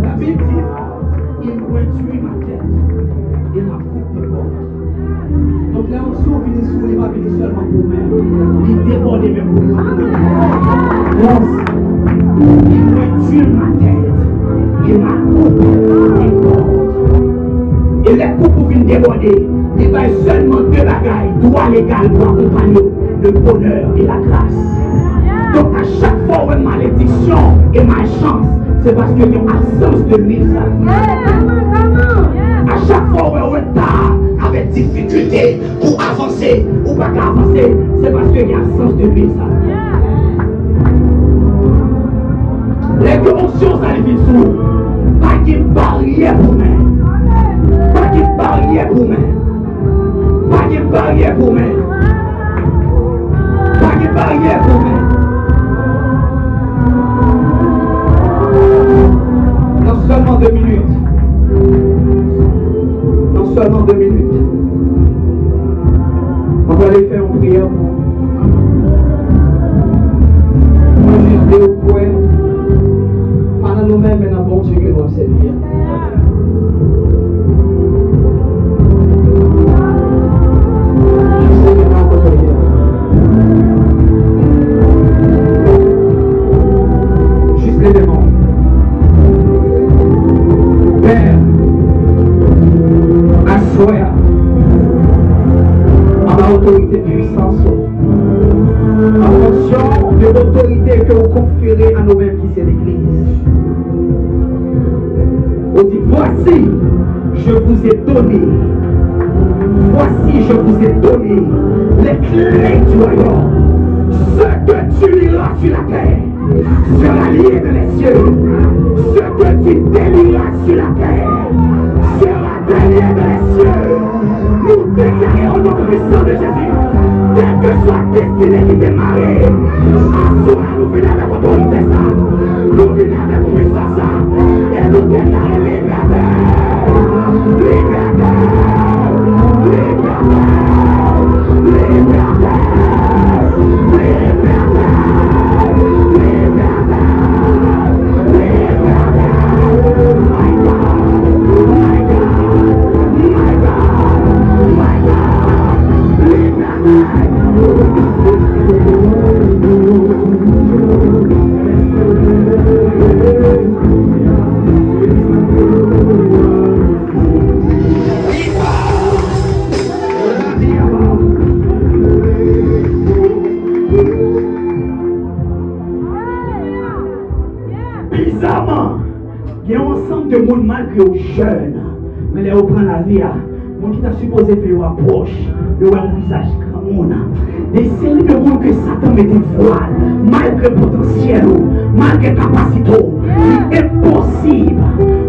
La Bible dit, il réduit ma tête et ma coupe déborde. Donk, lè onksyon vini sou ou, li pa vini sèlman pou ou menm. Li debòde menm pou moun. Onz. Il réduit ma tête et ma coupe déborde. E lè koup ou vin debòde, li bay sèlman de bagay, dwa legal pou akonpanye w. le bonheur et la grâce. Donk, a chak fwa ou wè malediksyon e malchans, se paske gen absans de lwil sa. A chak fwa ou wè reta avèk difikilte pou avanse, ou pa ka avanse, se paske gen absans de lwil sa. Lè ke onksyon sa li vin sou ou, pa gen baryè pou men. Pa gen baryè pou men. Pa gen baryè pou men. Pa gen baryè pou men. Nan sèlman de minit. Nan sèlman de minit. Mwen prale fè yon priyè pou ou. Mwen jis vle ou kwè. Pa nan nou menm, men nan Bondye ke nou ap sèvi a. Jis leve men w. Pè, aswè a, anba otorite pwisans ou, an fonksyon de otorite ke ou konfere a nou menm ki se legliz. Ou di, voici, je vous ai donné, voici, je vous ai donné les clés du royaume. Ce que tu liras sur la terre sera lié dans les cieux. Ce que tu délieras sur la terre sera délié dans les cieux. Nou deklare o non pwisan de Jezi, kèlkeswa destine ki te mare, aswè a nou vini avèk otorite sa. Nou vini avèk pwisans sa. E nou deklare libète. Libète. Libète. Libète. Bizaman, gen yon ansanm de moun, malgre yo jèn, men lè yo pran lari a, moun ki ta sipoze fè yo apwòch, yo wè yon vizaj granmoun. De seri de moun ke Satan mete vwal, malgre potansyèl ou, malgre kapasite w, li enposib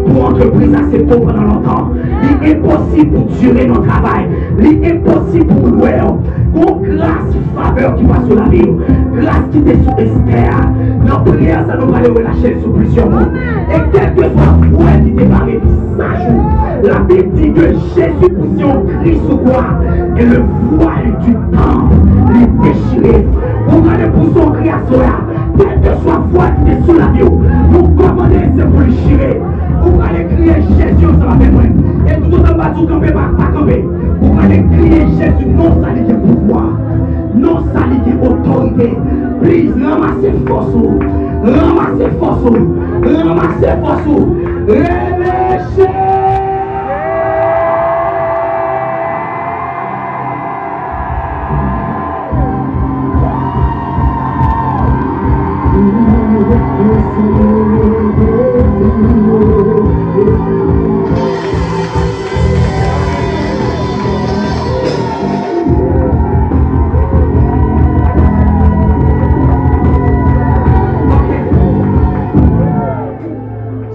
pou antrepriz aksepte w pandan lontan. Li enposib pou dire nan travay. Li enposib pou moun wè w. Gon gras, favè ki pase sou lavi w. Gras ki te sou Estè a. Nan priyè sa, nou prale relache l sou plizyè moun. E kèlkeswa vwal ki te bare visaj ou, Labib di ke Jezi pouse yon kri sou kwa, et le voile du temple li dechire. Ou prale pouse yon kri aswè a. Kèlkeswa vwal ki te sou lavi w, nou kòmande se pou l chire. Ou prale kriye Jezi ansanm avèk mwen. E toutotan m pa di w kanpe, pa, pa kanpe. Ou prale kriye Jezi, non sa li gen pouvwa. Non sa li gen otorite. Please, ranmase fòs ou. Ranmase fòs ou. Ranmase fòs ou. Rele Jezi.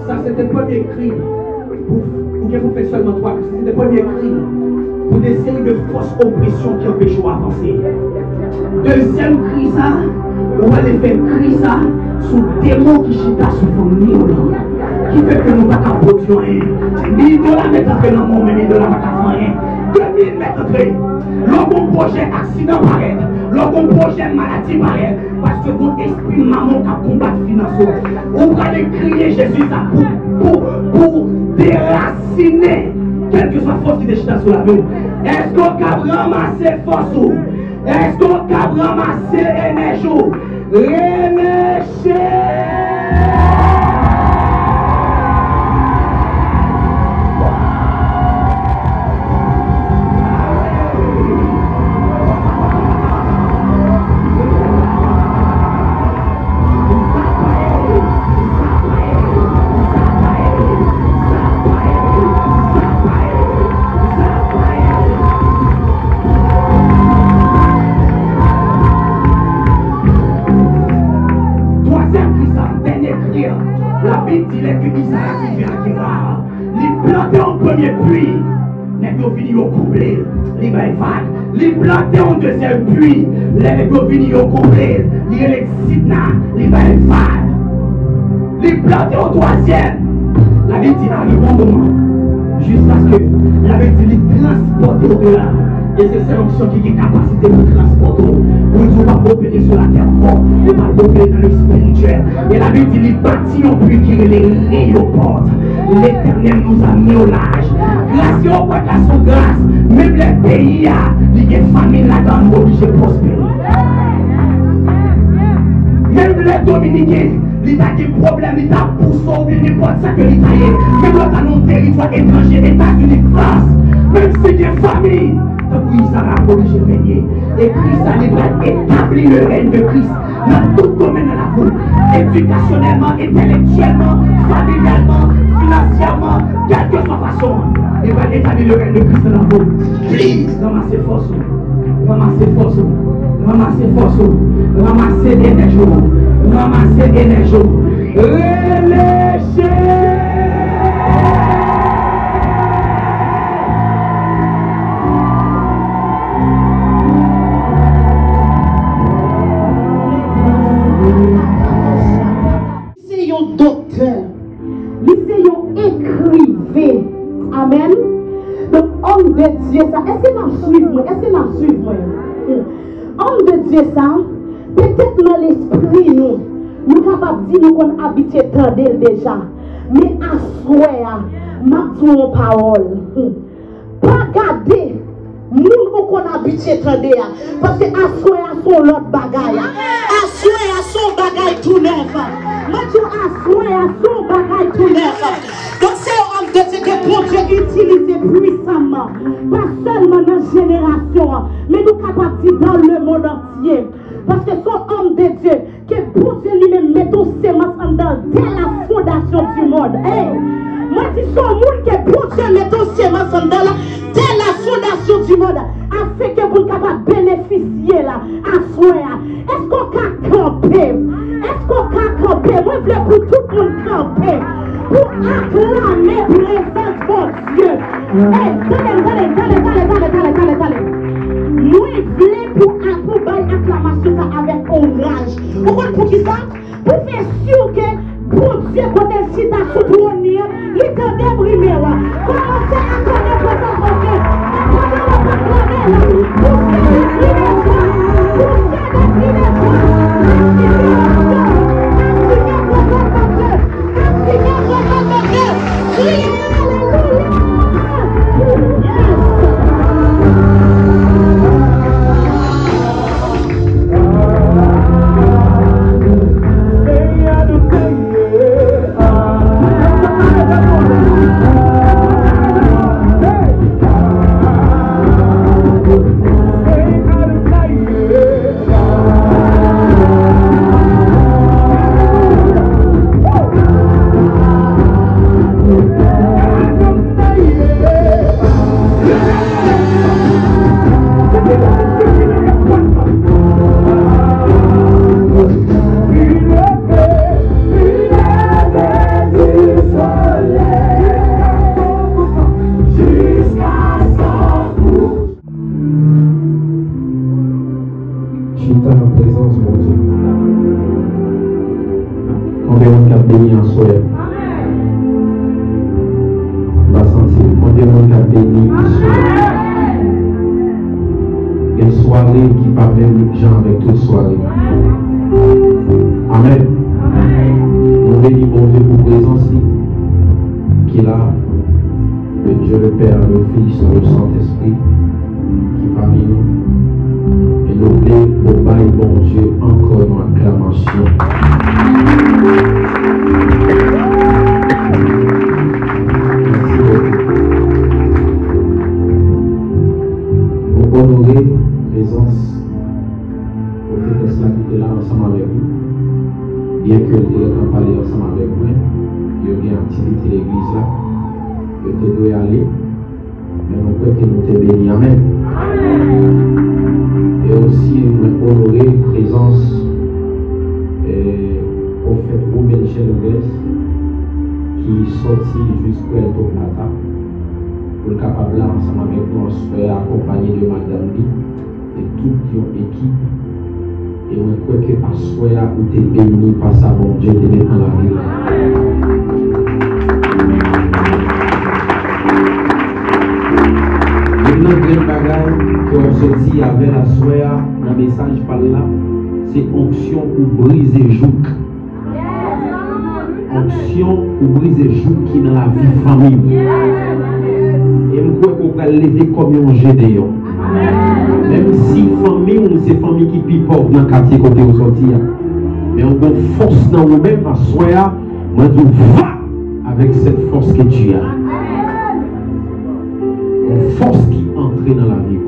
Sa se te premye kri. Pou, ou gen pou fè sèlman twa kri. Se te premye kri pou de seri de fòs opresyon ki anpeche w avanse. Dezyèm kri sa, ou prale fè kri sa sou demon ki chita sou fanmi w lan, ki fè ke nou pa ka pwodui anyen. Mil dola mèt antre nan men w, men mil dola pa ka fè anyen. De mil mèt antre. Lè w gon pwojè, aksidan parèt. Lè w gon pwojè, maladi parèt. Paske gon espri mamon k ap konbat finans ou. Ou prale kriye Jezi sa pou, pou, pou derasinen kèlkeswa fòs ki te chita sou lavi w. Èske w kab ranmase fòs ou? Èske w kab ranmase enèji w? Remèsye! Premye pwi, nèg yo vini, yo konble l, li bay vag. Li plante yon dezyèm pwi, lè nèg yo vini, yo konble l, li rele Sidna, li bay vag. Li plante yon twazyèm, Labib di, à rebondement, jiskaske Labib di li transpòte w de la. E se sèl onksyon ki gen kapasite pou transpòte w. Pou l di w p ap opere sou latè ankò, ou pral opere nan lespirityèl. E Labib di li bati yon pwi ki rele Reyopòt. L'Éternel nous a mis au large. Gras yo pran gras sou gras. Menm lè peyi a, li gen famin ladan l, nou oblije pwospere. Menm lè Dominiken, li ta gen pwoblèm, li ta pouse w oubyen nenpòt sa ke li ta ye. Menm lè w ta nan yon teritwa etranje, Etazini, Frans, menm si gen famin, tankou Izarak, oblije renye. E Kris la, li pral etabli le règne de Christ nan tout domèn nan lavi w. Edikasyonèlman, entèlektyèlman, familyalman, finansyèman, kèlkeswa fason, li pral etabli le règne de Christ nan lavi w. Please, ranmase fòs ou. Ranmase fòs ou. Ranmase fòs ou. Ranmase enèji w. Ranmase enèji w. Rele Jezi! Se yon doktè. Li se yon ekriven. Amèn. Donk, òm de Dye sa, èske n ap swiv mwen? Èske n ap swiv mwen? Òm de Dye sa, petèt nan lespri nou, nou kapab di nou konn abitye tande l deja. Men aswè a, m ap di w yon pawòl. Pa gade moun ou konn abitye tande a, paske aswè a se yon lòt bagay. Aswè a se yon bagay tou nèf. Mwen di w, aswè a se yon bagay tou nèf. Donk, se yon òm de Dye ke Bondye itilize pwisamman, pa sèlman nan jenerasyon an, men nou kapab di dans le monde entier. Paske se yon òm de Dye ke Bondye li menm mete yon semans anndan l dès la fondation du monde. Ey! Mwen di se yon moun ke Bondye mete yon semans anndan l dès la fondation du monde, afenke pou l kapab benefisye l aswè a. Èske w ka kanpe? Èske w ka kanpe? Mwen vle pou tout moun kanpe pou aklame prezans Bondye. Ey, tande m, tande m, tande m, tande m. Mwen vle pou, pou bay aklamasyon sa avèk oraj. Ou konn poukisa? Pou fè si ke Bondye, kote l chita sou twòn li an, li tande bri men w. Kòmanse aklame prezans Bondye. Aklame l, aklame l. Pou sèvis li devan. Pou sèvis li devan. Aktive onksyon. Aktive prezans Bondye. Aktive prezans Bondye. Kriye, alelouya. Yes. Chita nan prezans Bondye. Konbyen moun k ap beni aswè a? M pa santi l. Konbyen moun k ap beni aswè a? Gen sware ki pa menm jan avèk tout sware. Amèn. Nou beni Bondye pou prezans li ki la. Que Dieu le Père, le Fils, le Saint-Esprit ki pami nou. E nou vle pou bay Bondye ankò yon aklamasyon. Mèsi bokou. Nou onore prezans pwofetès la ki te la ansanm avèk nou. Byenke l te gentan pale ansanm avèk mwen, yo gen aktivite legliz la, yo te dwe ale, men nou kwè ke nou te beni. Amèn. E osi, mwen onore prezans, eh, pwofèt Ruben Chenandez ki sòti jis Puerto Plata. Pou l kapab la ansanm avèk nou aswè a, akonpaye de madanm li e tout yon ekip. E mwen kwè ke aswè a, ou te beni pa sa Bondye te met nan lavi w. Youn nan grenn bagay ke w ap soti avè l aswè a nan mesaj pa l la, se onksyon pou brize jouk. Onksyon pou brize jouk ki nan lavi fanmi w. E m kwè ke w pral leve kòm yon je deyò. Menm si fanmi w se fanmi ki pi pòv nan katye kote w soti a, men w gon fòs nan ou menm aswè a, mwen di w va avec cette force que tu as. Yon fòs ki antre nan lavi w.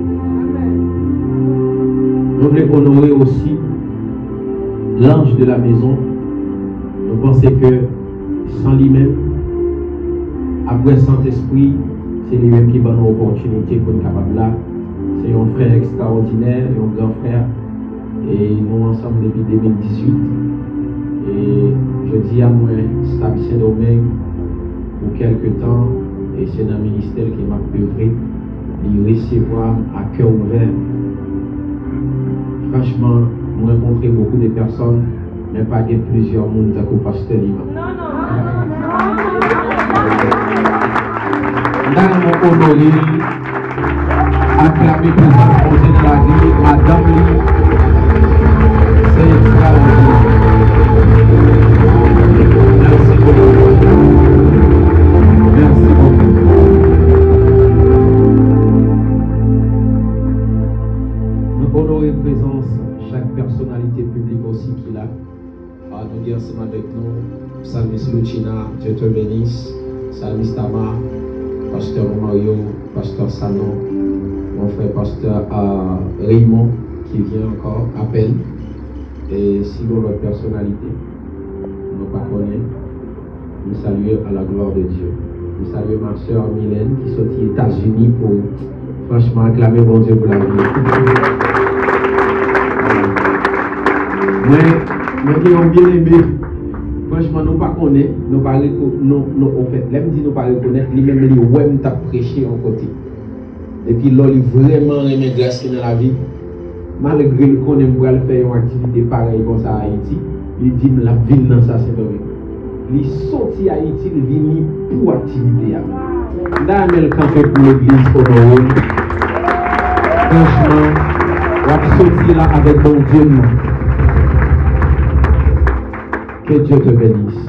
Nou vle onore osi l'ange de la maison. Nou panse ke san li menm, apre Sentespri, se li menm ki ban nou opòtinite pou n kapab la. Se yon frè ekstraòdinè, yon gran frè. E nou ansanm depi de mil dizuit. E jodi a, mwen stab Sendomeng pou kèlke tan, e se nan ministè l ke m ap evre. Li resevwa m a kè ouvè. Franchman, m rankontre bokou de pèsòn, men pa gen plizyè moun tankou pastè Lima. M ta renmen onore l, aklame prezans Bondye nan lavi madanm li. Se ekstraòdinè. Mèsi bokou. Mèsi bokou. Nou onore prezans chak pèsonalite piblik osi ki la. Ah, nou gen ansanm avèk nou Psalmiste Luchina, Dieu te bénisse, Psalmiste Ama, Pastè Romario, Pastè Sanon, mon frè Pastè, ah, Raymond, ki vyen ankò, apèl. E si gon lòt pèsonalite, nou pa konnen. M salye à la gloire de Dieu. M salye ma sè Mylène ki soti Etazini pou, franchman, aklame Bondye pou lavi l. Mwen, mwen gen yon byeneme. Franchman, nou pa konnen, nou pa reko-, nou, nou, anfèt, lè m di nou pa rekonèt, li menm li wè m t ap preche yon kote. Epi lò li vrèman renmen gras ki nan lavi, malgre l konnen m pral fè yon aktivite parèy konsa Ayiti, li di m l ap vin nan sa Sendomeng. Li soti Ayiti, li vini pou aktivite a. M ta renmen l kanpe pou legliz onore l. Franchman, w ap soti la avèk Bondye m nan. Que Dieu te bénisse.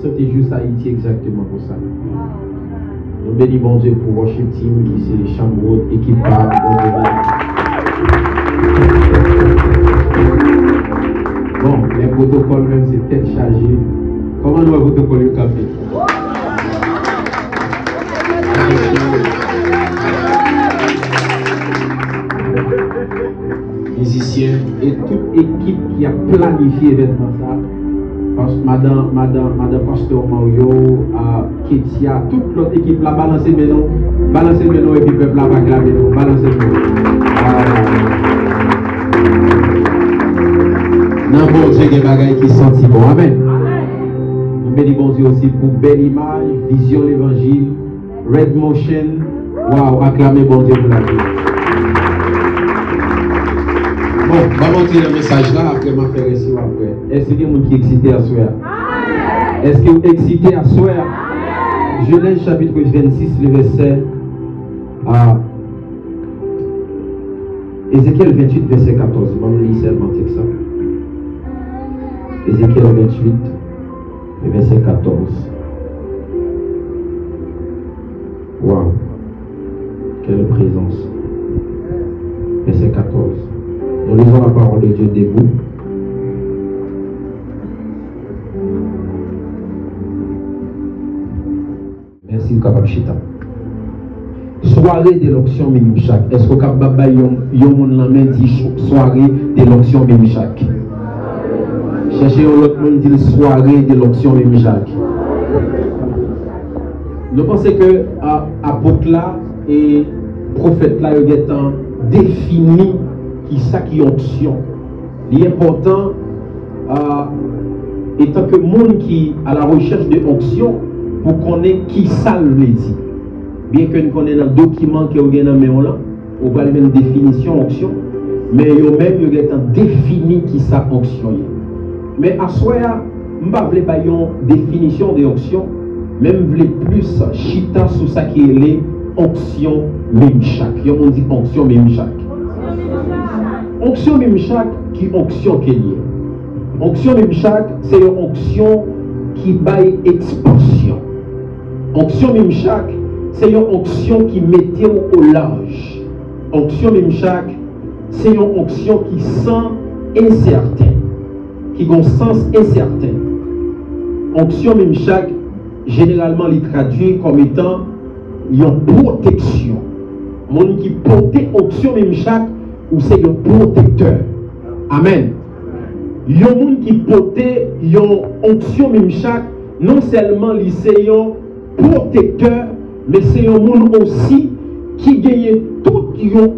Soti jis Ayiti egzakteman konsa. Nou beni Bondye pou worship team ki se chanm wot, ekip pa, Bondye beni. Bon, lè protokòl menm se tèt chaje. Kòman nou wè protokòl yo kanpe? Mizisyen e tout ekip ki ap planifye evènman sa. Pas-, madan, madan, madan Pastè Mario, a, Ketia, tout lòt ekip la, balanse men nou, balanse men nou epi pèp la ap aklame nou, balanse men nou. A. Nan Bondye gen bagay ki santi bon. Amèn. Nou beni Bondye osi pou bèl imaj, vizyon levanjil. Red Motion. Waw, aklame Bondye pou lavi. Bon, ban m antre nan mesaj la, apre m ap fè rès yo apre. Èske gen moun ki eksite aswè a? Èske w eksite aswè a? Jenèz chapit vennsis, le vèsè, a, Ezekyèl venntuit, vèsè katòz. Ban m li sèlman tèks la. Ezekyèl venntuit, vèsè katòz. Waw. Quelle présence. Vèsè katòz. Nous lisons la parole de Dieu debout. Mèsi, ou kapab chita. Soirée de l'onction Mimchak. Èske w kapab bay yon, yon moun lanmen, di ch-, soirée de l'onction Mimchak? Chèche yon lòt moun, di l soirée de l'onction Mimchak. Nou panse ke, a, apot la e pwofèt la yo gentan defini kisa ki onksyon. Li enpòtan, a, etanke moun ki à la recherche de onction, pou konnen kisa l vle di. Byenke n konnen nan dokiman ke w gen nan men w lan, ou pral jwenn definisyon onksyon, men yo menm yo gentan defini kisa onksyon ye. Men aswè a, m pa vle bay yon definisyon de onksyon, men m vle plis chita sou sa ki rele onksyon mimchak. Yon moun di onksyon mimchak. Onksyon mimchak, ki onksyon ke l ye? Onksyon mimchak se yon onksyon ki bay ekspansyon. Onksyon mimchak se yon onksyon ki mete w o laj. Onksyon mimchak se yon onksyon ki san ensèten, ki gon sans ensèten. Onksyon mimchak, jeneralman, li tradui kòm etan yon pwoteksyon. Moun ki pote onksyon mimchak, ou se yon pwotektè. Amèn. Yon moun ki pote yon onksyon mimchak, non sèlman li se yon pwotektè, men se yon moun osi ki genyen tout yon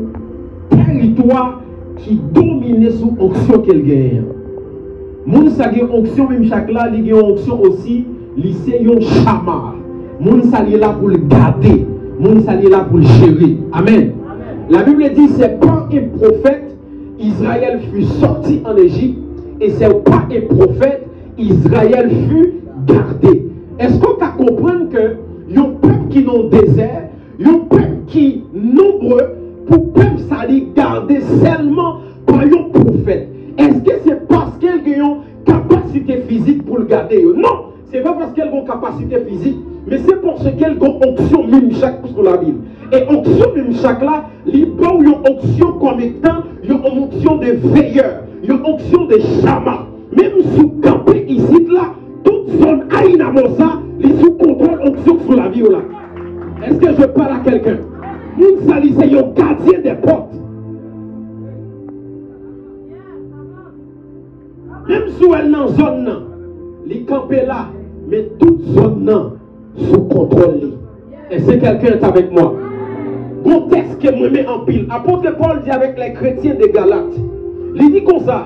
tèritwa ki domine sou onksyon ke l genyen an. Moun sa gen onksyon mimchak la, li gen yon onksyon osi, li se yon chama. Moun sa li la pou l gade, moun sa li la pou l jere. Amèn. La Bible dit, c'est par un prophète Israël fut sorti en Égypte, et c'est par un prophète Israël fut gardé. Èske w ka konprann ke yon pèp ki nan yon dezè, yon pèp ki nonbre, pou pèp sa li gade sèlman pa yon pwofèt? Èske se paske l gen yon kapasite fizik pou l gade yo? Non, se pa paske l gen yon kapasite fizik, men se paske l gen onksyon mimchak sou lavi l. E onksyon mimchak la, li ba w yon onksyon kòm etan yon onksyon de veyè, yon onksyon de chama. Menm si w kanpe isit la, tout zòn Ayinabò sa, li sou kontwòl onksyon sou lavi w la. Est-ce que je parle à quelqu'un? Moun sa li se yon gadyen de pòt. Menm si w wè l nan zòn nan, li kanpe la, men tout zòn nan sou kontwòl li. Est-ce que quelqu'un est avec moi? Gon tèks ke m renmen anpil. Apot Pòl di avèk les chrétiens de Galat, li di konsa,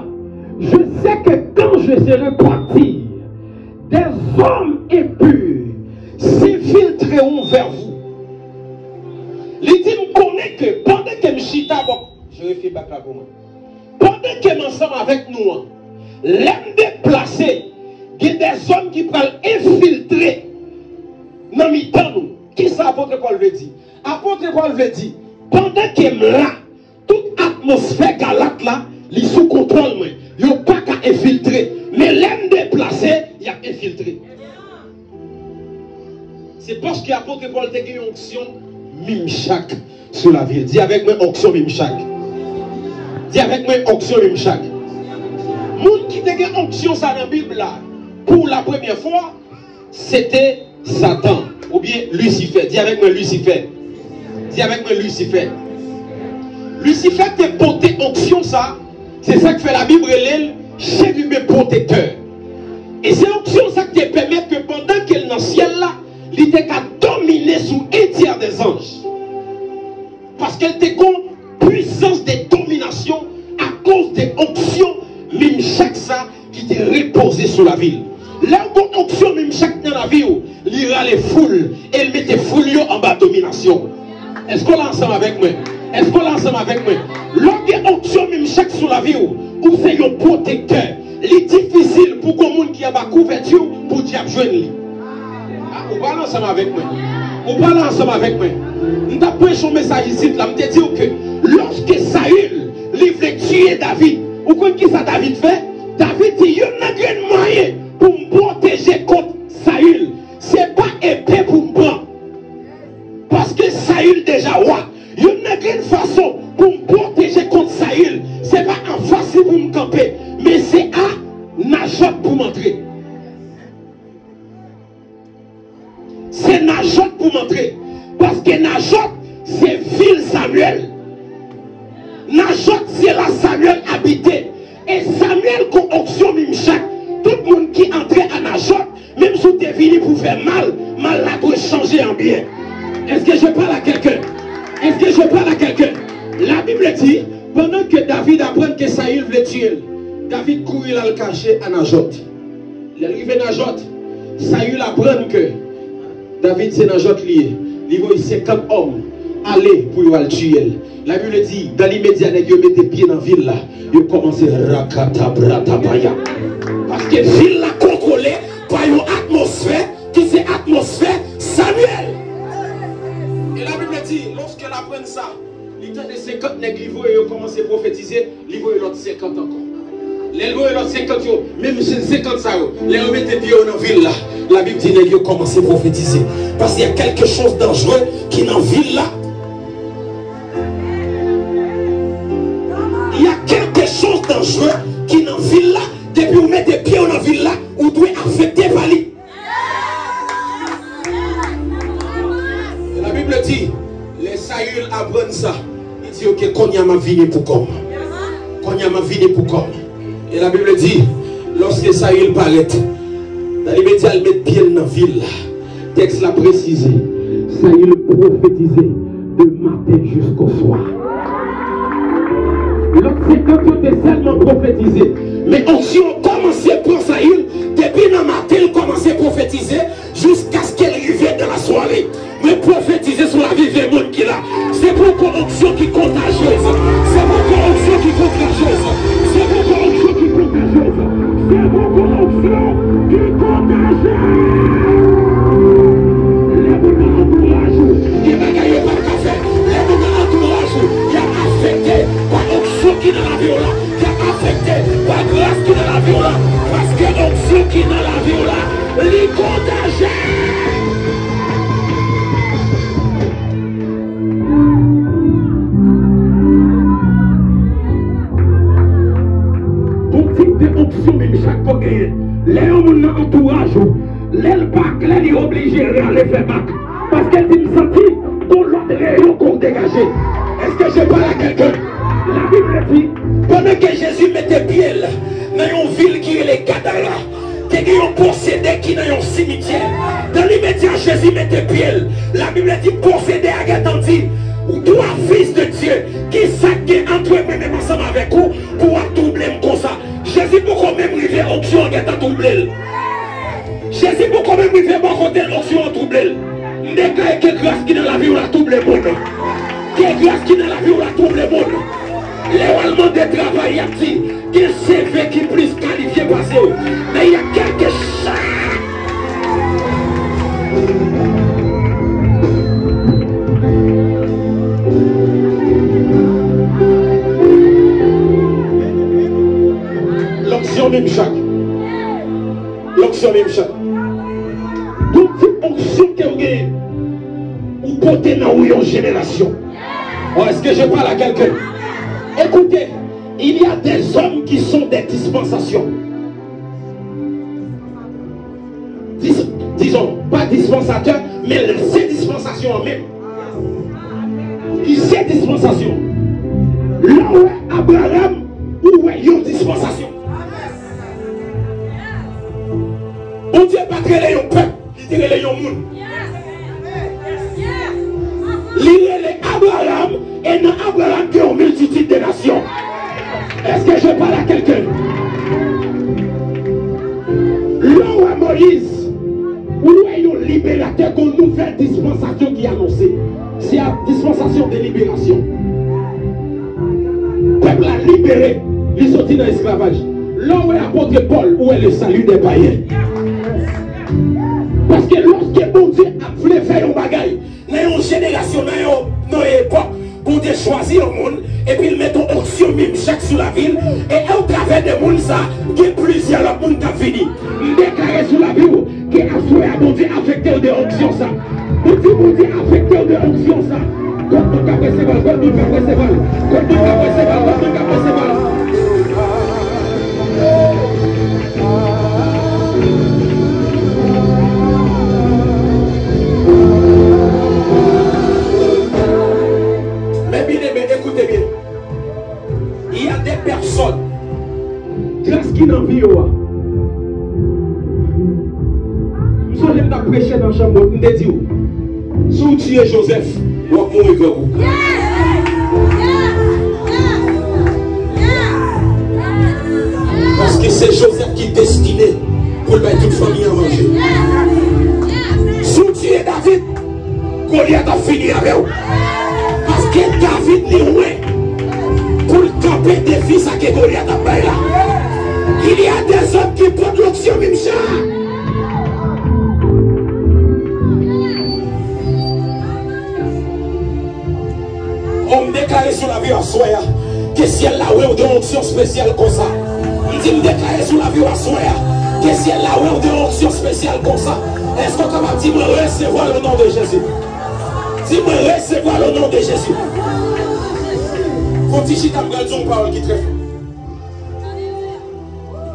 je sais que quand je serai parti, des hommes impurs s'infiltreront vers vous. Li di, m konnen ke pandan ke m chita bò, je refais back la pou mwen. Pandan ke m ansanm avèk nou an, lè m deplase, gen dèzòm ki pral enfiltre nan mitan nou. Kisa apot Pòl vle di? Apot Pòl vle di, pandan ke m la, tout atmosfè Galat la, li sou kontwòl mwen. Yo pa ka enfiltre. Men lè m deplase, y ap enfiltre. Se paske apot Pòl te gen yon onksyon mimchak sou lavi l. Di avèk mwen, onksyon mimchak. Di avèk mwen, onksyon mimchak. Moun ki te gen onksyon sa nan Bib la, pou la premyè fwa, se te Satan, oubyen Lisifè. Di avèk mwen, Lisifè. Di avèk mwen, Lisifè. Lisifè te pote onksyon sa, se sa k fè Labib rele l cheriben pwotektè. E se onksyon sa k te pèmèt ke pandan ke l nan syèl la, li te ka domine sou un tiers des anges. Paske l te gon pwisans de dominasyon akoz de onksyon mimchak sa ki te repoze sou lavi l. Lè w gon onksyon mimchak nan lavi w, li rale foul e l mete foul yo anba dominasyon w. Èske w la ansanm avèk mwen? Èske w la ansanm avèk mwen? Lè w gen onksyon mimchak sou lavi w, ou se yon pwotektè. Li difisil pou gon moun ki anba kouvèti w pou dyab jwenn li. A, ou pa la ansanm avèk mwen. Ou pa la ansanm avèk mwen. M t ap preche yon mesaj isit la, m te di w ke lòske Sayil, li vle tiye David, ou konn kisa David fè? David di, youn nan grenn mwayen pou m pwoteje kont Sayil, se pa epe pou m pran. Paske Sayil deja wa. Youn nan grenn fason pou m pwoteje kont Sayil, se pa anfas li pou m kanpe, men se a Najòt pou m antre. Se Najòt pou m antre. Paske Najòt se vil Samyèl. Najòt se la Samyèl abite. E Samyèl gon onksyon mimchak. Tout moun ki antre a Najòt, menm si w te vini pou fè mal, mal la dwe chanje an byen. Est-ce que je parle à quelqu'un? Est-ce que je parle à quelqu'un? La Bible dit, pandan ke David aprann ke Sayil vle tiye l, David kouri l al kache a Najòt. Lè l rive Najòt, Sayil aprann ke David se Najòt li ye. Li voye senkant òm ale pou yo al tiye l. Labib di, dans l'immédiat, nèg yo mete pye nan vil la. Yo kòmanse rakata brata paya. Paske vil la kontwole pa yon atmosfè ki se atmosfè Samyèl. E Labib di, lorsqu'il apprend ça, li tande senkant nèg li voye yo kòmanse pwofetize, li voye lòt senkant ankò. Lè l voye lòt senkant yo, menm senkant sa yo, lè yo mete pye yo nan vil la, Labib di nèg yo kòmanse pwofetize. Parce qu'il y a quelque chose dangereux qui nan vil la. Il y a quelque chose dangereux qui nan vil la. Depi ou mete pye w nan vil la, ou dwe afekte pa li. La Bible di, lè Sayil aprann sa, li di, "Ok, kounye a m ap vini pou kò m. Kounye a m ap vini pou kò m." E la Bible di, lòske Sayil parèt, nan limedya l met pye l nan vil la. Tèks la presize, Sayil pwofetize de maten jiskoswa. Lòt senkant yo te sèlman pwofetize, men onksyon an kòmanse pran Sayil depi nan maten, l kòmanse pwofetize jiskaske l rive dans la soirée. Mwen pwofetize sou lavi ven moun ki la. Se poko onksyon ki kontajyez. Se poko onksyon ki kontajyez. Se poko onksyon ki kontajyez. Se poko onksyon ki kontajyez. Lè moun nan antouraj ou, gen bagay yo pa ka fè. Lè moun nan antouraj ou, y ap afekte pa onksyon ki nan lavi w la. Y ap afekte pa gras ki nan lavi w la. Paske onksyon ki nan lavi w la, li kontajyez. Gon tip de onksyon menm chak fò genyen. Lè yon moun nan antouraj ou, lè l pa klè, li oblije rale fè bak. Paske l di, "M santi gon lòt reyon ke w degaje." Est-ce que je parle à quelqu'un? La Bible dit, pandan ke Jezi mete pye l nan yon vil ki rele Gadara, te gen yon posede ki nan yon simityè. Dans l'immédiat, Jezi mete pye l. Labib di, posede a gentan di, "Ou twa fis de Dye, ki sa k gen ant mwen menm ansanm avèk ou pou w ap twouble m konsa?" Jezi poko menm rive, onksyon an gentan twouble l. Jezi poko menm rive bò kote l, onksyon an twouble l. M deklare ke gras ki nan lavi w la twouble moun. Ke gras ki nan lavi w la twouble moun. Lè w al mande travay, y ap di, gen C V ki plis kalifye pase w. Men y a kèlke sa. L'onction menm chak. L'onction menm chak. Tout tip onksyon ke w genyen, ou pote nan ou yon jenerasyon. Oh, est-ce que je parle à quelqu'un? Écoutez, il y a des hommes qui sont des dispensations. Dis-, disons, pa dispansatè, men se dispansasyon an menm. Li se dispansasyon. Lè w wè Abraram, ou wè yon dispansasyon. Bondye pa t rele yon pèp, li te rele yon moun. Li rele Abraram, e nan Abraram gen yon miltitid de nasyon. Est-ce que je parle à quelqu'un? Lè w wè Moyiz, ou wè yon liberatè, yon nouvèl dispansasyon ki anonse. Se a dispansasyon de liberasyon. Pèp la libere, li soti nan esklavaj. Lè w wè apot Pòl, ou wè le salut des païens. Paske lòske Bondye ap vle fè yon bagay nan yon jenerasyon, nan yon, nan yon epòk, Bondye chwazi yon moun, epi l mete yon onksyon menm chak sou lavi l, e atravè de moun sa, gen plizyè lòt moun k ap vini. M deklare sou lavi w, ke aswè a Bondye afekte w de onksyon sa. Ou di Bondye afekte w de onksyon sa. Kot moun k ap resevwa l, kot moun k ap resevwa l, kot moun k ap resevwa l, kot moun k ap resevwa l. Mes bien-aimés, écoutez bien. Il y a des personnes, gras ki nan vi yo a. M sonje m t ap preche nan chanm, m te di w, si w tiye Jozèf, w ap mouri grangou. Paske se Jozèf ki destine pou l bay tout fanmi an manje. Si w tiye David, Golyat ap fini avè w. Paske David li wè pou l kanpe defi sa ke Golyat ap bay la. Il y a des hommes qui portent l'onction, menm jan. Oh, m deklare sou lavi w aswè a, ke syèl la wè w de yon onksyon espesyal konsa. M di, m deklare sou lavi w aswè a, ke syèl la wè w de yon onksyon espesyal konsa. Èske w kapab di, mwen resevwa l o non de Jezi? Di, mwen resevwa l o non de Jezi. Fon ti chita, m pral di yon pawòl ki trè fò.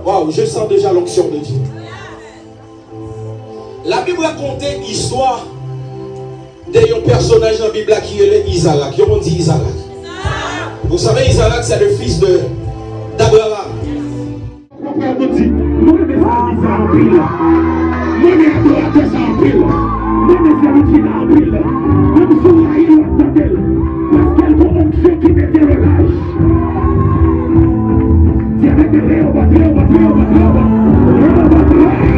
Waouh, je sens déjà l'onction de Dieu. La Bible raconte istwa de yon pèsonaj nan Bib la ki rele Izarak. Yo konn di Izarak. Vous savez, Izarak, c'est le fils de d'Abraham. Konprann nou di, mwen renmen sèvis sa anpil. Mwen renmen adoratè sa anpil. Mwen renmen sèvis sa anpil. Menm si w rayi l, w ap tande l. Paske l gon onksyon ki mete relaj. Di avèk mwen, Rehoboth, Rehoboth, Rehoboth, Rehoboth, Rehoboth, Rehoboth.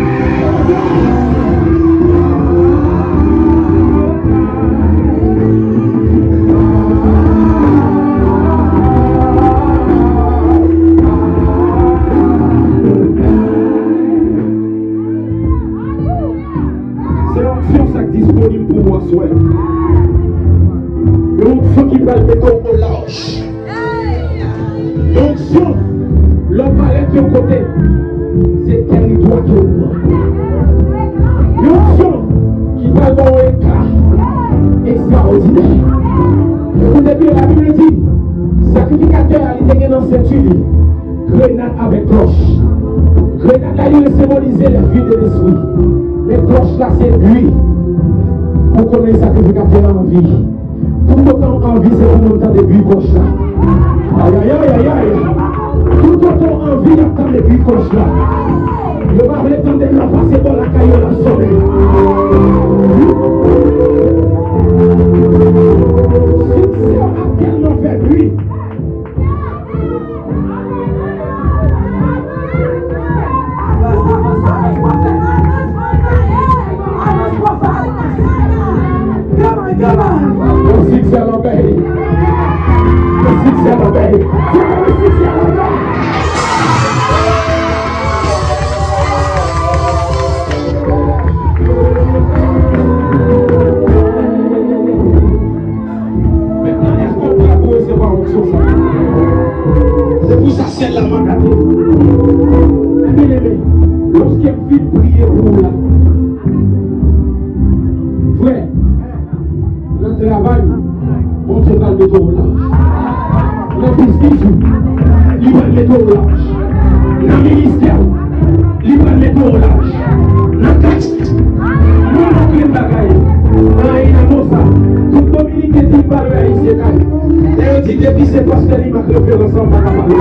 Se onksyon sa k disponib pou ou aswè. Yon onksyon ki pral mete w o laj. Yon onksyon, lè w parèt yon kote, se tèritwa ke w pran. Yon onksyon ki pral ba w yon eka ekstraòdinè. Koute byen, Labib di, sakrifikatè a, li te gen nan senti li grenad avèk klòch. Grenad la, li senbolize lèvi de lespri. Men klòch la, se bri. Ou konnen sakrifikatè a anvi. Toutotan w anvi, se pou moun tande bri klòch la. Ayayayayay. Toutotan w anvi, y ap tande bri klòch la. Yo pa vle tande lè w pase bò lakay yo, l ap sonnen. Siksè w ap tèlman fè bri. Yon siksè nan bèy. Yon siksè nan bèy. Yon siksè nan bèy. Mentnan, èske w prè pou resevwa onksyon sa a? Se pou sa syèl la mandate. Byeneme, lòske m fin priye pou ou la, frè, nan travay ou, Bondye pral mete w laj. Nan biznis ou, li pral mete w laj. Nan ministè ou, li pral mete w laj. Nan kay, mwen, mwen, grenn bagay. Nan Ayina Mosa, tout Dominiken di m pa lwe Ayisyen kay. Lè yo di depi se pastè li mak referans lan, m pa ka pa lwe.